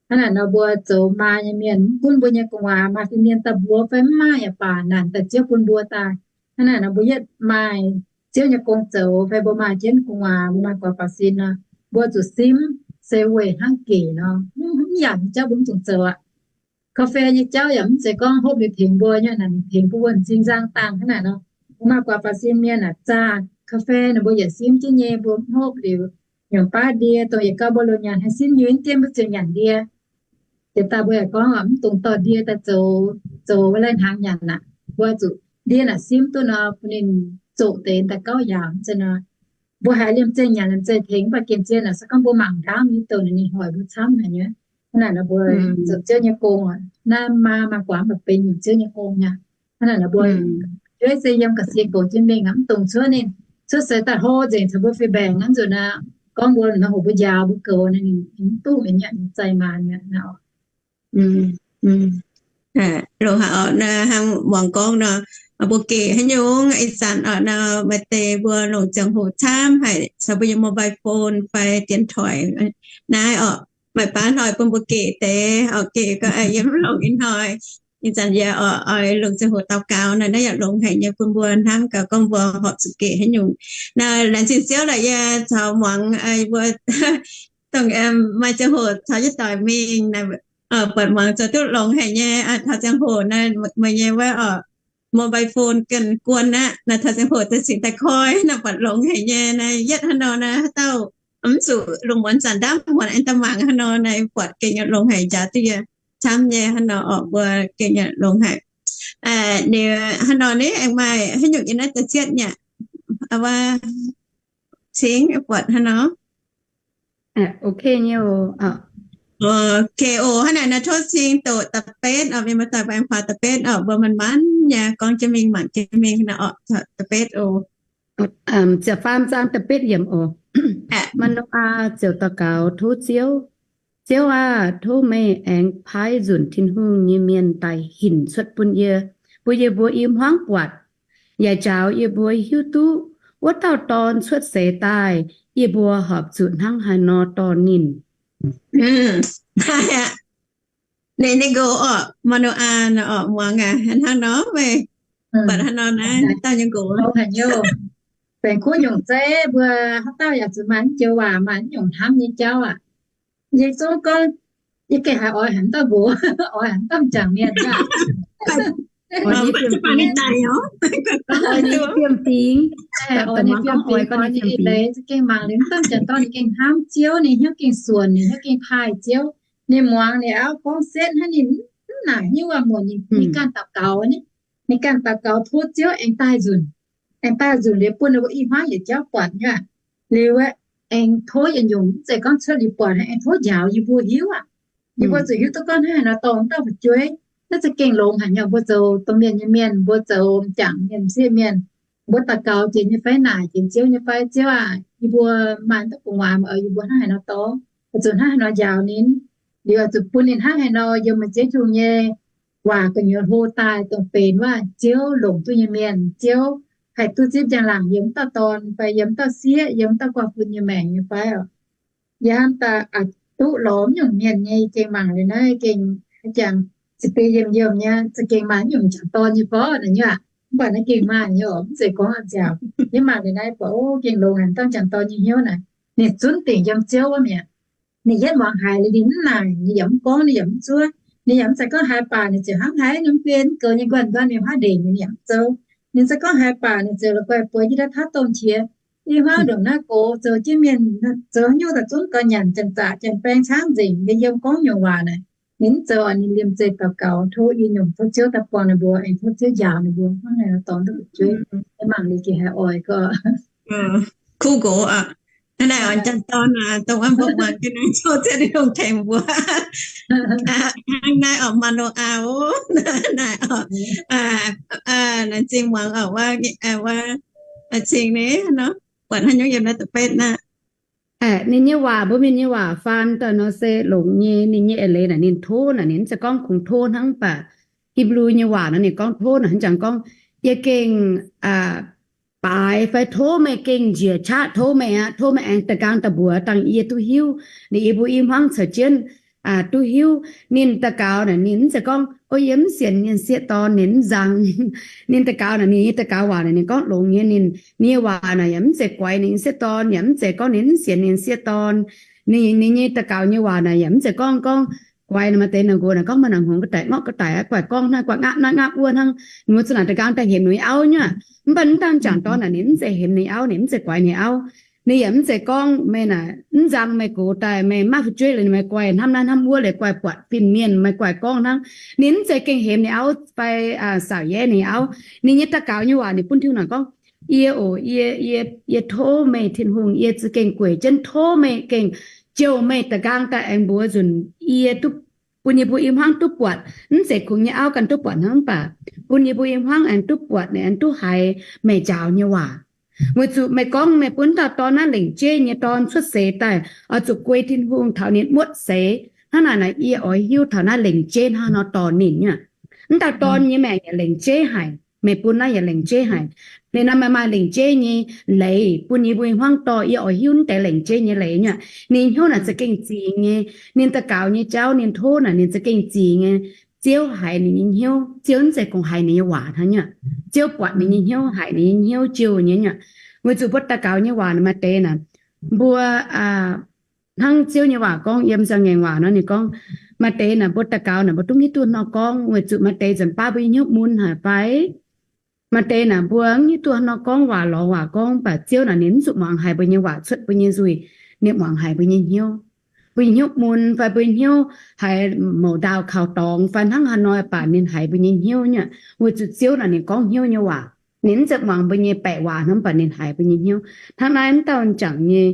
Hnangv naaic nor mbuo zoux maa nyei mienh, mv gunv mbuo nyei gu'nguaaz maaih fin-mienh daaih mbuox fai mv maaih yaac baac naaic daaih Ziouv bun mbuo daaih Hnangv naaic nor mbuo yietv maaih Ziouv nyei gong zoux fai mbuo maaih jienv gu'nguaaz, mbuo maaih guaax baaux sin nor, mbuo zuqc simv se weic hnangv gec nor, mv yaac nyei jauv mbuo mv dungx zoux aqv. Ka'fe nyei jauv yaac mv zeiz gorngv hopv liuz tengx mbuo nyei naaic, ninh tengx mbuo wuonh m'zing nzang dangh hnangv naaic nor. Mbuo maaih guaax baaux sin mienh aah, zaah ka'fe nor mbuo yaac simv jienv nyei, mbuo mv hopv liuz, nyungc baav ndie dongh yietc gauh mbuo loz nyanc haih simv nyuix dien mbuo ziouc nyanc ndie. Jiex daaih mbuo yaac gorngv mv dungx dorh ndie daaih zoux, zoux wuov lai hnaangx nyanc aqv. Mbuo zuqc ndie naaic simv duqv nor bun ninh zoqc deix daaih gauh yaauc nzengc nor. Mbuo haiz liemh zeih nyanc liemh zeih tengx mv baac gengh zien naaic se gorngv mbuo mangc ndaauv mingh douh ninh hoic mbuo camv haic nyei. Hnangv naaic nor mbuo zoux Ziouv nyei gong, naaiv maa maaih guaax mv baac benx nyungc Ziouv nyei gong nyei. Hnangv naaic nor mbuo jueiv se yiem ga'sie goux jienv mingh aqv, mv dungx cuotv ninh, cuotv seix daaih hlo nzengc caux mbuo fih mbaengc hnangv nzunc aqv. Gorngv mbuo nor hoc mbuo njaaux mbuo goux ninh, ninh mv duqv mi'aqv, ninh zaih maanc mi'aqv. Loz haic oc, hnangv muangx gorngv nor, mbuo gec haaix nyungc ih zanc oc nor, maaih deix mbuo longc ziangh hoc camv haic caux mbuo nyei mobile phone fai điện thoại naaiv oc, maaih baav hnoi bun mbuo gec deix oc, gec ga'naaiv yiem longx ih hnoi. Ih zanc yie oix longc ziangh hoc daux gaux naaiv, naaiv yaac longx haic nyei bun mbuo hnamv gaax gorngv mbuo horpc zuqc gec haaix nyungc. Naaiv laengz zingh Ziouv lorqc, yie caux muangx mbuo dongh maaih ziangh hoc caux yietc doic mingh naaiv, buatc muangx zoux duqv longx haic nyei. Taux ziangh hoc naaiv meih nyei wuov oc, mobile phone gengh guon aqv. Naaiv taux ziangh hoc daaih cingx daaih koi naaiv buatc longx haic nyei. Naaiv yietv haaix nor naaiv haaix dauh mv zuqc lungh muonz zanc ndaamv muonz aengx daaih mangc haaix nor naaiv buatc gengh nyei longx haic, njaaux duqv yie camv nyei haaix nor oc, mbuo gengh nyei longx haic. Ninh haaix nor naaiv aengx maaih haaix nyungc yiem naaiv da'cietv nyei, wuov cingx buatc haaix nor. Ok nyei oc. Ok oc, hnangv naaic naaiv tov cing doqc da'betv oc, mienh muoz-doic mbuo aengx faaux da'betv oc, mbuo manc-manc nyei gorngv jienv mingh, mangc jienv mingh naaiv oc, da'betv oc. Ziepc faam zaang da'betv yiemc oc. Maa^no^aa ziouc daux gaux tov Ziouv, Ziouv aah! Tov meih aengx paaiv nzunc Tin-Hungh nyei mienh daaih hinc cuotv bun yie, bun yie mbuo i hmuangv buatc, yaac njaaux yie mbuo hiuv duqv wuov dauh dorn cuotv seix daaih yie mbuo horpc zuqc hnangv haaix nor dorh ninh. Ninh, ninh nqox oc, Maa^no^aa oc, muangx aac, hnangv nor meih buatc haaix nor naaiv dauh nyei nqox haic nyei. Benx kuv nyungc zeiv mbuo haaix dauh yaac zuqc maaih joux waac, maaih nyungc hnamv nyei jauv aac. Yie zungv gorngv yie gengh haiz oix haic dauh nqox, oix haic dauh m'jangc mienh aac. Oix ninh fiem-fingx, oix ninh fiem-fingx, oix ninh eix leiz za'gengh mangc liuz mv dauh m'jangc dorn ninh gengh hnamv Ziouv, ninh hnyouv gengh suonc, ninh hnyouv gengh taaih Ziouv. Ninh muangx ninh auv gorngv setv hnangv, ninh mv naaic hnyouv waac-muonc, ninh ganh daux gaux, ninh ganh daux gaux tov Ziouv aengx daaih nzunc, aengx daaih nzunc liuz bun ninh mbuo i hmuangv yietc jauv buatc nyei aac. Liuz aengx tov yietc nyungc, mv zeiz gorngv cuotv liuz buatc, aengx tov njaaux yie mbuo hiuv aac. Yie mbuo zuqc hiuv duqv gorngv hnangv haaix nor dorh dauh fu'jueiv, naaiv za'gengh longx haic nyei. Mbuo zoux domh mienh nyei mienh, mbuo zoux m'jangc mienh, m'sieqv mienh, mbuo daux gaux jiex nyei fai, naaic jiex Ziouv nyei fai, Ziouv aac, yie mbuo maaih duqv gu'nguaaz, yie mbuo hnangv haaix nor dorh, oix zuqc hnangv haaix nor njaaux ninh, liuz oix zuqc bun ninh hnangv haaix nor yiem meih Ziouv Tin-Hungh nyei waac gu'nyuoz hlo daaih dongh benx waac Ziouv longc duqv nyei mienh, Ziouv haih duqv zipv njang-laangc yiem wuov dauh dorn fai yiem wuov dauh sieqv, yiem wuov dauh guanh bun nyei maengc nyei fai oc. Yie hnamv daaih aqc duqv lorz mv nyungc mienh nyei, gengh mangc liuz naaiv gengh jangx za'gengh yiem yiem nyei, za'gengh maaih mv nyungc m'jangc dorn nyei fai naaic nyei aac. Mv baac naaiv gengh maaih nyei oc, mv zeiz gorngv a'nziaauc. Yie mangc liuz naaiv buatc, o, gengh longx haic dauh m'jangc dorn nyei hnyouv naaic. Ninh zunv dingc yiem Ziouv wuov mi'aqv. Ninh yietv muangx haiz liuz ninh mv naaic, ninh yaac mv gorngv, ninh yaac mv zuov, ninh yaac mv zeiz gorngv haiz baac ninh ziouc hnangv haiz ninh mv fien goux nyei nquanh nduov ninh huaav ndeic ninh yaac mv zoux. Ninh se gorngv haiz baac ninh ziouc la'guaih bueix jienv naaiv tauv domh qiex, i huaav ndongc naaiv gox zoux jienv mienh zoux haaix nyungc daaih zungv gauh nyanc janx-zaqc janx-baeng caangv nzengc, ninh yiem gorngv nyungc waac naaic. Ninh mv zoux, ninh liemh zeih daux gaux tov i nyungc, tov Ziouv daaih buangh ninh mbuo, aengx tov Ziouv njaaux ninh mbuo hnangv naaic dorngx duqv fu'jueiv. Yie mangc liuz gengh haiz oix gorqv. Kuv nqox aac. Hnangv naaic oix janx-dorn aac, dongh wuov mbuo muangx jienv naaiv zoux ziouc ninh longc tengx mbuo. Hnangv naaiv oc, Maa^no^aa oc. Naaiv oc, laengz zingh muangx oc, wuov, wuov, cing ninh nor, buatc haaix nyungc yiem naaiv da'betv naaiv. Ninh nyei waac, mbuo mienh nyei waac faan daaih nor se longx nyei. Ninh nyei eix leiz naaic ninh tov naaic, ninh mv zeiz gorngv kungx tov hnangv, mv baac Hipv^lu nyei waac nor ninh gorngv tov naaic, hnangv jangx gorngv, yie gengh baaix fai tov meih gengh njiec qaqv tov meih aqv. Tov meih aengx da'nqaang da'mbuox dangh yie duqv hiuv, ninh yie mbuo i hmuangv caux jienv duqv hiuv. Ninh daux gaux naaic ninh mv zeiz gorngv, o, yie mv sienx ninh sieqv dorn, ninh mv nzang. Ninh daux gaux naaic ninh nyei daux gaux waac naaic ninh gorngv longx nyei. Ninh, ninh nyei waac naaic yaac mv zeiz guaix ninh sieqv dorn, yaac mv zeiz gorngv ninh mv sienx ninh sieqv dorn. Ninh, ninh nyei daux gaux nyei waac naaic yaac mv zeiz gorngv, gorngv guaix naaic maaih deix naaic nqox naaic gorngv maaih naaic hngongx ga'daic ngorqv ga'daic aqv, guaix gorngv hnangv, guaix ngapv naaiv ngapv wuov hnangv. Ninh mbuo za'naaic da'nqaang daaih hemx ninh auv nyei aqv. Mv baac mv dangh m'jangc dorn naaic ninh mv zeiz hemx ninh auv, ninh mv zeiz guaix ninh auv. Ninh yaac mv zeiz gorngv meih naaic mv nzang meih gox daaih meih maiv fu'jueiv liuz meih guaix hnamv naaiv hnamv wuov liuz guaix buatc fin-mienh meih guaix gorngv hnangv. Ninh mv zeiz gengh hemx ninh auv fai saauc yeiv ninh auv. Ninh nyei daux gaux nyei waac ninh bun Tin-Hungh naaic gorngv, yie oc, yie, yie, yie tov meih Tin-Hungh, yie za'gengh gueic jienv tov meih gengh jouh meih da'nqaang daaih aengx mbuox nzunc yie duqv, bun yie mbuo i hmuangv duqv buatc, mv zeiz kungx nyei auv ganh duqv buatc hnangv, mv baac bun yie mbuo i hmuangv aengx duqv buatc, ninh aengx duqv haiz meih njaaux nyei waac. Weic zuqc meih gorngv meih bun dauh dorn naaiv lengc jeiv nyei dorn cuotv seix daaih oix zuqc guei Tin-Hungh taux ninh muotv seix. Hnangv naaic naaic yie oix hiuv taux naaiv lengc jeiv hnangv nor dorh ninh nyei aqv. Mv dauh dorn nyei maengc yaac lengc jeiv haic, meih bun naaiv yaac lengc jeiv haic. Liuz nor meih maaih lengc jeiv nyei leiz bun yie mbuo i hmuangv dorh, yie oix hiuv naaiv deix lengc jeiv nyei leiz nyei aqv. Ninh hnyouv naaic za'gengh zingx nyei. Ninh daux gaux nyei jauv ninh tov naaic ninh za'gengh zingx nyei. Ziouv haiz ninh nyei hnyouv. Ziouv mv zeiz kungx haiz ninh nyei waac hnangv nyei aqv. Ziouv buatc ninh nyei hnyouv, haiz ninh nyei hnyouv jouh nyei nyei aqv. Weic zuqc mbuo daux gaux nyei waac naaic maaih deix naaic mbuo hnangv Ziouv nyei waac gorngv yiem Saeng Ngaengc waac nor ninh gorngv, maaih deix naaic mbuo daux gaux naaic mbuo duqv hiuv duqv nor gorngv weic zuqc maaih deix nzunc baav mbuo nyei hnyouv mun haic fai maaih deix naaic mbuo mv hiuv duqv nor gorngv waac lorz waac gorngv, mv baac Ziouv naaic ninh mv zuqc muangx haiz mbuo nyei waac cuotv mbuo nyei nzuih. Ninh muangx haiz mbuo nyei hnyouv. Mbuo nyei hnyouv mun fai mbuo nyei hnyouv haiz mouc ndaauh kaux dorngx fai hnangv haaix nor baac ninh haiz mbuo nyei hnyouv nyei aqv. Weic zuqc Ziouv naaic ninh gorngv hnyouv nyei waac. Ninh mv zeiz muangx mbuo nyei baeqc waac hnangv, mv baac ninh haiz mbuo nyei hnyouv. Hnangv naaiv mv dauh m'jangc nyei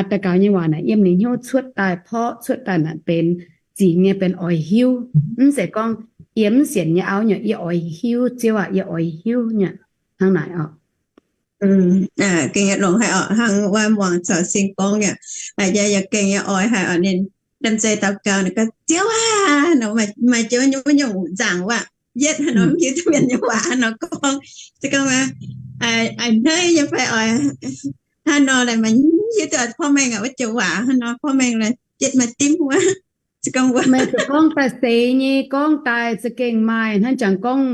daux gaux nyei waac naaic yiem ninh hnyouv cuotv daaih, porv cuotv daaih naaic benx zingx nyei, benx oix hiuv. Mv zeiz gorngv yie mv sienx nyei auv nyei, yie oix hiuv Ziouv aqv, yie oix hiuv nyei. Hnangv naaic oc. Gengh longx haic oc, hnangv wuov muangx caux sing gorngv nyei. Yie yaac gengh nyei oix haic oc. Ninh ndamv-zei daux gaux ninh gorngv, Ziouv aah! Nor maaih joux nyungc-nyungc nzaangc wuov, yietv haaix nor mv hiuv duqv mienh nyei waac haaix nor gorngv. Se gorngv a'hneiv nyei fai oix haaix nor laaix maiv hiuv duqv porv mengh aqv, wuov joux waac haaix nor porv mengh laaix yietv maaih dimv wuov. Se gorngv wuov meih zuqc gorngv daaih seix nyei gorngv daaih za'gengh maaih hnangv jangx gorngv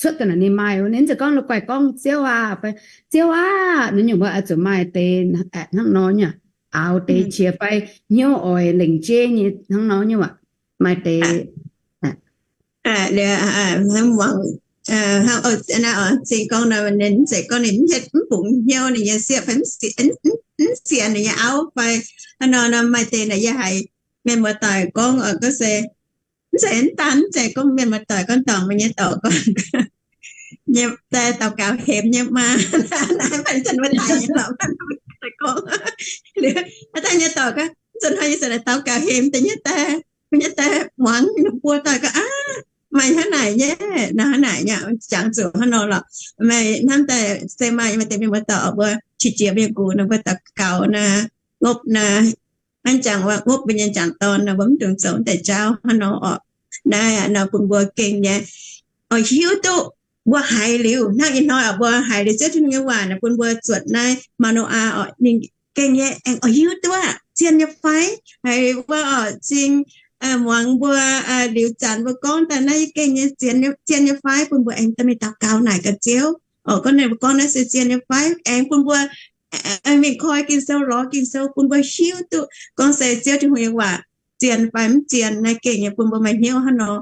cuotv daaih naaic ninh maaih, ninh mv zeiz gorngv la'guaih gorngv Ziouv aah! Fai Ziouv aah! Naaiv nyungc wuov oix zuqc maaih deix aeqv, hnangv nor nyei aaux deix qiex fai hnyouv oix lengc jeiv nyei hnangv nor nyei waac. Maaih deix hnangv muangx hnangv zinh gorngv nor, ninh mv zeiz gorngv ninh mv hietv mv bungx hnyouv ninh nyei sieqv fai mv sienx ninh nyei auv fai hnangv nor. Nor maaih deix naaic yie haiz mienh muoz-doic gorngv oc, gorngv se mv zeiz, mv daan mv zeiz gorngv mienh muoz-doic, gorngv dorngc mienh nyei dorc gorngv nyei, daux gaux hemx nyei maa. Naaiv mv baac zanc wuov daaih nyei lorqc, gorngv liuz aa daaih nyei dorc gorngv, Zanc hnoi yie zanc naaic daux gaux hemx deix nyei daaih, nyei daaih muangx ninh mbuo doic gorngv, aav, maaih hnangv naaic nyei, nor hnangv naaic nyei, jangx zuqc hnangv nor lorqc. Maaih hnamv daaih se maaih, maaih deix mienh muoz-doic mbuo qiex jiez mienh gux nor, mbuo daux gaux naaic, ngopv naaic, hnangv jangx wuov ngopv mbuo nyei m'jangc dorn nor, mbuo mv dungx zoux deix jauv hnangv nor oc. Naaiv nor bun mbuo gengh nyei oix hiuv duqv mbuo haiz liuz, hnangv ih hnoi oc, mbuo haiz liuz Ziouv Tin-Hungh nyei waac naaic bun mbuo zuotc naaiv Maa^no^aa oc, ninh gengh nyei aengx oix hiuv duqv zien nyei fai. Haiz wuov oc, zing muangx mbuo liuz zanc mbuo gorngv daaih naaiv gengh nyei zien nyei fai, bun mbuo aengx dorh mingh daux gaux naaic gaax Ziouv oc, gorngv ninh mbuo gorngv naaiv se zien nyei fai, aengx bun mbuo mingh koi Ging-Sou, lorz Ging-Sou bun mbuo hiuv duqv gorngv se Ziouv Tin-Hungh nyei waac zien fai mv zien. Naaiv gengh nyei bun mbuo maaih hnyouv hnangv nor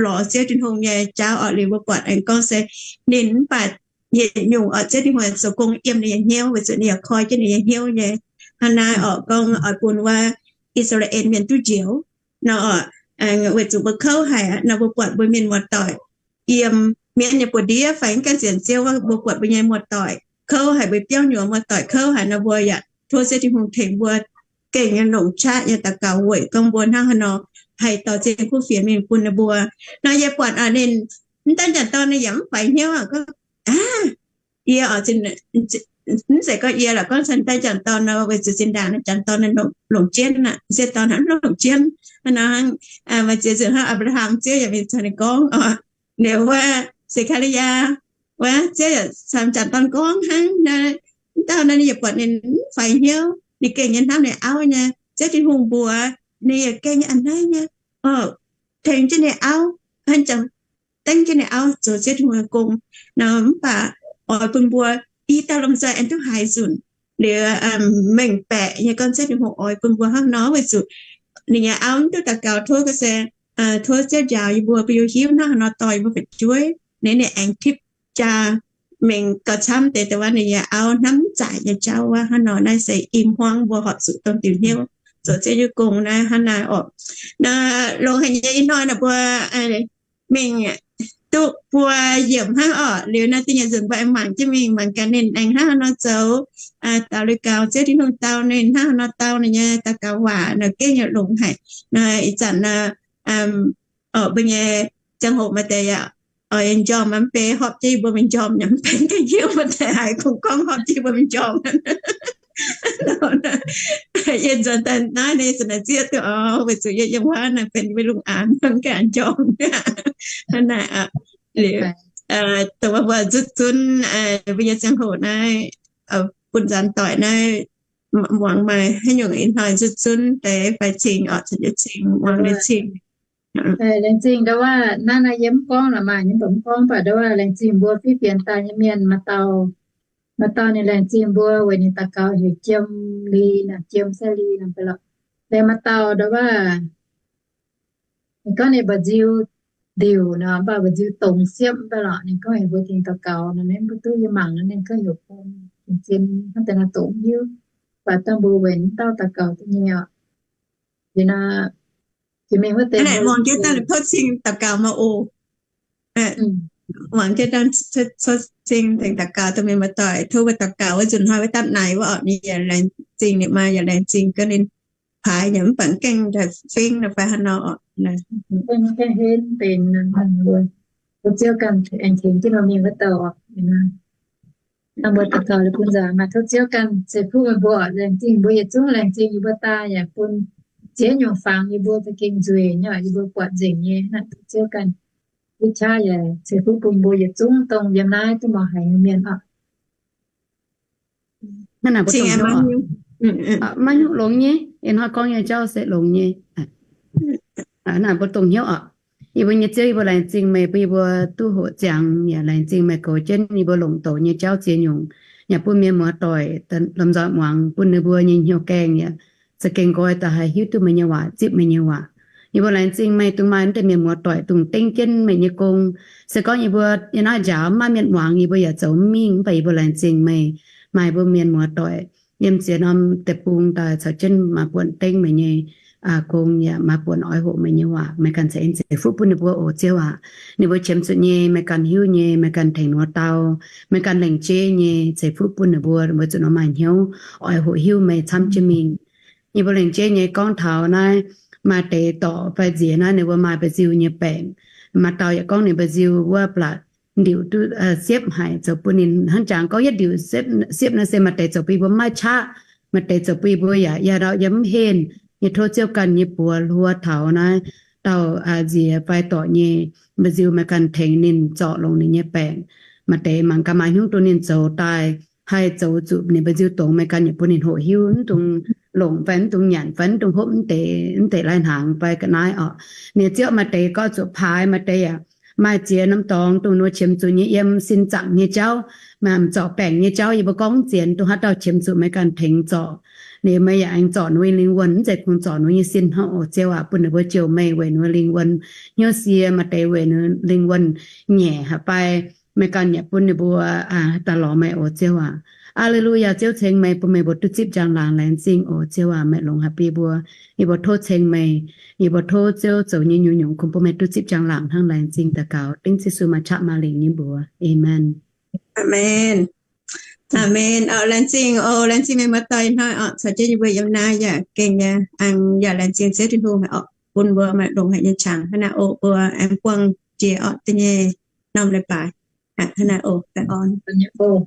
lorz Ziouv Tin-Hungh nyei jauv oc. Liuz mbuo buatc aengx gorngv se ninh mv baac yietc nyungc oc, Ziouv Tin-Hungh zoux gong yiem ninh nyei hnyouv weic zuqc ninh yaac koi jienv ninh nyei hnyouv nyei. Hnangv naaiv oc, gorngv oix bun wuov I^saa^laa^en Mienh duqv njoux nor oc, weic zuqc mbuo kouv haic nor, mbuo buatc mbuo mienh muoz-doic yiem mienv nyei buoz-ndiev fai mv gaengh sienx Ziouv, mbuo buatc mbuo nyei muoz-doic kouv haic, mbuo biauv nyuoz muoz-doic kouv haic nor, mbuo yaac tov Ziouv Tin-Hungh tengx mbuo gengh nyei longc qaqv nyei daux gaux weic gorngv mbuo hnangv haaix nor haih dorh zien kuv fienx mingh bun ninh mbuo. Nor yie buatc ninh mv daaih m'jangc dorn ninh yaac mv faix hnyouv aqv, gorngv, aav, yie oc, mv zeiz gorngv yie lorqc, gorngv caux m'daaih m'jangc dorn nor, weic zuqc zinh ndaangc m'jangc dorn longc jienv aqv, m'sieqv dorn hnangv longc jienv. Hnangv nor hnangv, maaih ziex nzunc hnangv Apc^laa^ham, Ziouv yaac mingh caux ninh gorngv oc, liuz wuov Se^kaa^li^yaa, wuov Ziouv yaac caux m'jangc dorn gorngv hnangv naaiv. Mv dauh naaiv ninh yaac buatc ninh mv faix hnyouv, ninh gengh nyei hnamv ninh auv nyei. Ziouv Tin-Hungh mbuox ninh yaac gengh a'hneiv nyei, tengx jienv ninh auv, dengv jienv ninh auv zoux Ziouv Tin-Hungh nyei gong. Nor mv baac oix bun mbuo i dauh lomh nzoih aengx duqv haiz nzunc liuz, mengh baeqc nyei gorngv Ziouv Tin-Hungh oix bun mbuo hnangv nor, weic zuqc ninh nyei auv mv duqv daux gaux tov ga'sie, tov Ziouv njaaux yie mbuo, bun yie mbuo hiuv hnangv haaix nor dorh yie mbuo fu'jueiv. Ninh, ninh aengx tipv jaa mingh gauh camv deix, dongh wuov ninh nyei auv hnamv mv zaic nyei jauv wuov. Hnangv nor naaiv se i hmuangv mbuo horpc zuqc dongh diuc hnyouv zoux Ziouv nyei gong naaiv hnangv naaiv orqc. Nor longx haic nyei, ih hnoi naaic mbuo mingh duqv buo yiemc hnangv orqc. Liuz naaiv da'nyeic nzunc mbuo aengx mangc jienv mingh, mangc gaax ninh aengx hnangv haaix nor zoux, daux lui gaux Ziouv Tin-Hungh dau ninh hnangv haaix nor dau ninh nyei daux gaux waac nor, gengh yaac longx haic. Nor ih zanc nor, orqc, mbuo nyei ziangh hoc maaih deix yaac oix njormh, mv benx horpc jienv yie mbuo mingh njormh, yaac mv benx ga'hnyouv maaih deix haiz kungx gorngv horpc jienv yie mbuo mingh njormh. Yie nzuonx daaih naaiv, ninh nzuonx naaiv zieqv duqv orqc, weic zuqc yie yiem wuov naaic benx mbuo lungh aanx, mv gaengh njormh aqv. Hnangv naaic aqv. Liuz dongh wuov mbuo nzutv zunv mbuo nyei ziangh hoc naaiv, bun nzaanx doic naaiv, muangx maaih haaix nyungc ih hnoi nzutv zunv deix fai cing orqc, caux jienv cing, muangx ninh cing. Laengz zingh ndau wuov naaiv, naaiv yie mv gorngv lorqc, maaih nyei mv baac mv gorngv, mv baac ndau wuov laengz zingh mbuo fiev fienx daaih nyei mienh, maaih dauh, maaih dauh ninh laengz zingh mbuo weic ninh daux gaux heuc Jiem Li, naaic Jiem Sai Li naaic lorqc. Laengz maaih dauh ndau wuov ninh gorngv ninh mba'nziu ndiuc nor, mv baac mba'nziu dongz siepv mv baac lorqc, ninh gorngv heuc mbuo tengx daux gaux nor, naaiv mbuo duqv yie mangc nor, ninh gorngv heuc bun zien hnangv deix nor doqc mv hiuv, mv baac dangh mbuo weic mv dauh daux gaux duqv nyei orqc. Liuz nor, jiex mingh wuov deix muangx jienv daaih tov cing daux gaux maiv oc. Muangx jienv daaih tov cing tengx daux gaux, dongh mienh muoz-doic tov mbuo daux gaux wuov nzunc hnoi wuov dapv naaic wuov orqc, ninh yaac laengz zingh, ninh maa yaac laengz zingh gaax ninh paaix yaac mv baac gengh fingx nor fai haaix nor orqc. Mbuo Ziouv ganh aengx tengx jienv mbuo mingh wuov dauh orqc. Dangh mbuo daux gaux liuz bun nzaangc, maaih tov Ziouv ganh ceix fuqv meih mbuo, laengz zingh mbuo yietc zungv, laengz zingh yie mbuo daaih yaac bun ziex nyungc fangx yie mbuo za'gengh nzueic nyei, yie mbuo buatc nzengc nyei, tov Ziouv ganh duqv qaqv yaac ceix fuqv bun mbuo yietc zungv dongh yiem naaiv duqv mouz haic nyei mienh orqc. Hnangv naaic mbuo dongh hnyouv, maiv hnyouv longx nyei, ih hnoi gorngv nyei jauv se longx nyei. Hnangv naaic mbuo dongh hnyouv orqc. Yie mbuo nyei Ziouv, yie mbuo laengz zingh meih bun yie mbuo duqv hoqc ziangx, yaac laengz zingh meih goux jienv yie mbuo longc doqc nyei jauv ziex nyungc, yaac bun mienh muoz-doic lomh nzoih muangx, bun ninh mbuo nyei hnyouv gaengh yaac za'gengh nqoi daaih haih hiuv duqv meih nyei waac, zipv meih nyei waac. Yie mbuo laengz zingh meih dongh maaih mv deix mienh muoz-doic dongh dengv jienv meih nyei gong. Se gorngv yie mbuo yiem naaiv njaaux mv maaih mienh muangx, yie mbuo yaac zoux mv mingh, mv baac yie mbuo laengz zingh meih maaih mbuo mienh muoz-doic yiem ziex norm deic-bung daaih caux jienv maaih buonc dengv meih nyei gong, yaac maaih buonc oix hoqc meih nyei waac. Meih ganh ceix, ceix fuqv bun ninh mbuo oc Ziouv aac. Ninh mbuo qiemx zuqc nyei meih ganh hiuv nyei, meih ganh tengx ninh mbuo dau, meih ganh lengc jeiv nyei ceix fuqv bun ninh mbuo, ninh mbuo zuqc nor maaih hnyouv oix hoqc hiuv meih camv jienv mingh. Yie mbuo lengc jeiv nyei gorngv taux naaiv, maaih deix dorc fai nziex naaiv ninh mbuo maaih mba'nziu nyei baengc. Maaih dauh yaac gorngv ninh mba'nziu wuov blatc ndiuc duqv siepv haic, zoux bun ninh hnangv jangx gorngv yietv ndiuc siepv naaiv se maaih deix zoux bun yie mbuo maiv qaqv, maaih deix zoux bun yie mbuo yaac yaac ndau yiem mv henh. Yie tov Ziouv ganh nyei buoz hluo taux naaiv dauh nziex fai dorc nyei mba'nziu, meih ganh tengx ninh zorc longc ninh nyei baengc. Maaih deix mangc gaax maaih hnyouv duqv ninh zoux daaih haih zoux zuqc ninh mba'nziu dongz, meih ganh yaac bun ninh hoqc hiuv, mv dungx longc fai mv dungx nyanc fai mv dungx hopv mv deix, mv deix lai-hnaangx fai ga'naaiv orqc. Ninh Ziouv, maaih deix gorngv zuqc paaix, maaih deix yaac maaih ziex norm dorngx dongh ninh mbuo qiemx zuqc nyei yiem sin zaangc nyei jauv, maaih m'zorc baengc nyei jauv, yie mbuo gorngv mv zienx, dongh haaix dauh qiemx zuqc meih ganh tengx zorc. Ninh meih yaac aengx zorc ninh mbuo nyei lingh wuonh, mv zeiz kungx zorc ninh mbuo nyei sin hnangv oc Ziouv aac, bun ninh mbuo jouh meih weic ninh mbuo lingh wuonh hnyouv sie, maaih deix weic ninh mbuo lingh wuonh nyeic haic fai, meih ganh yaac bun ninh mbuo daaih lorz meih oc Ziouv aac. Aa^le^lu^yaa, Ziouv ceng meih, bun meih mbuo duqv zipv njang-laangc, laengz zingh oc Ziouv aac, meih longx haic bun yie mbuo. Yie mbuo tov ceng meih, yie mbuo tov Ziouv zoux nyei nyungc-nyungc kungx bun meih duqv zipv njang-laangc hnangv, laengz zingh daux gaux dengv Yesu maaih qaqv maaih lingc nyei mbuox. Aamen. Aamen. Aamen. Orqc, laengz zingh oc, laengz zingh meih muoz-doic hnoi orqc, caux jienv yie mbuo yiem naaiv yaac gengh nyei, aengx yaac laengz zingh Ziouv Tin-Hungh orqc, bun mbuo maaih longx haic nyei qangx. Hnangv naaiv oc, mbuo aengx buangh jiex orqc da'nyeic norm leiz-baaix. Hnangv naaiv oc, baengh orn.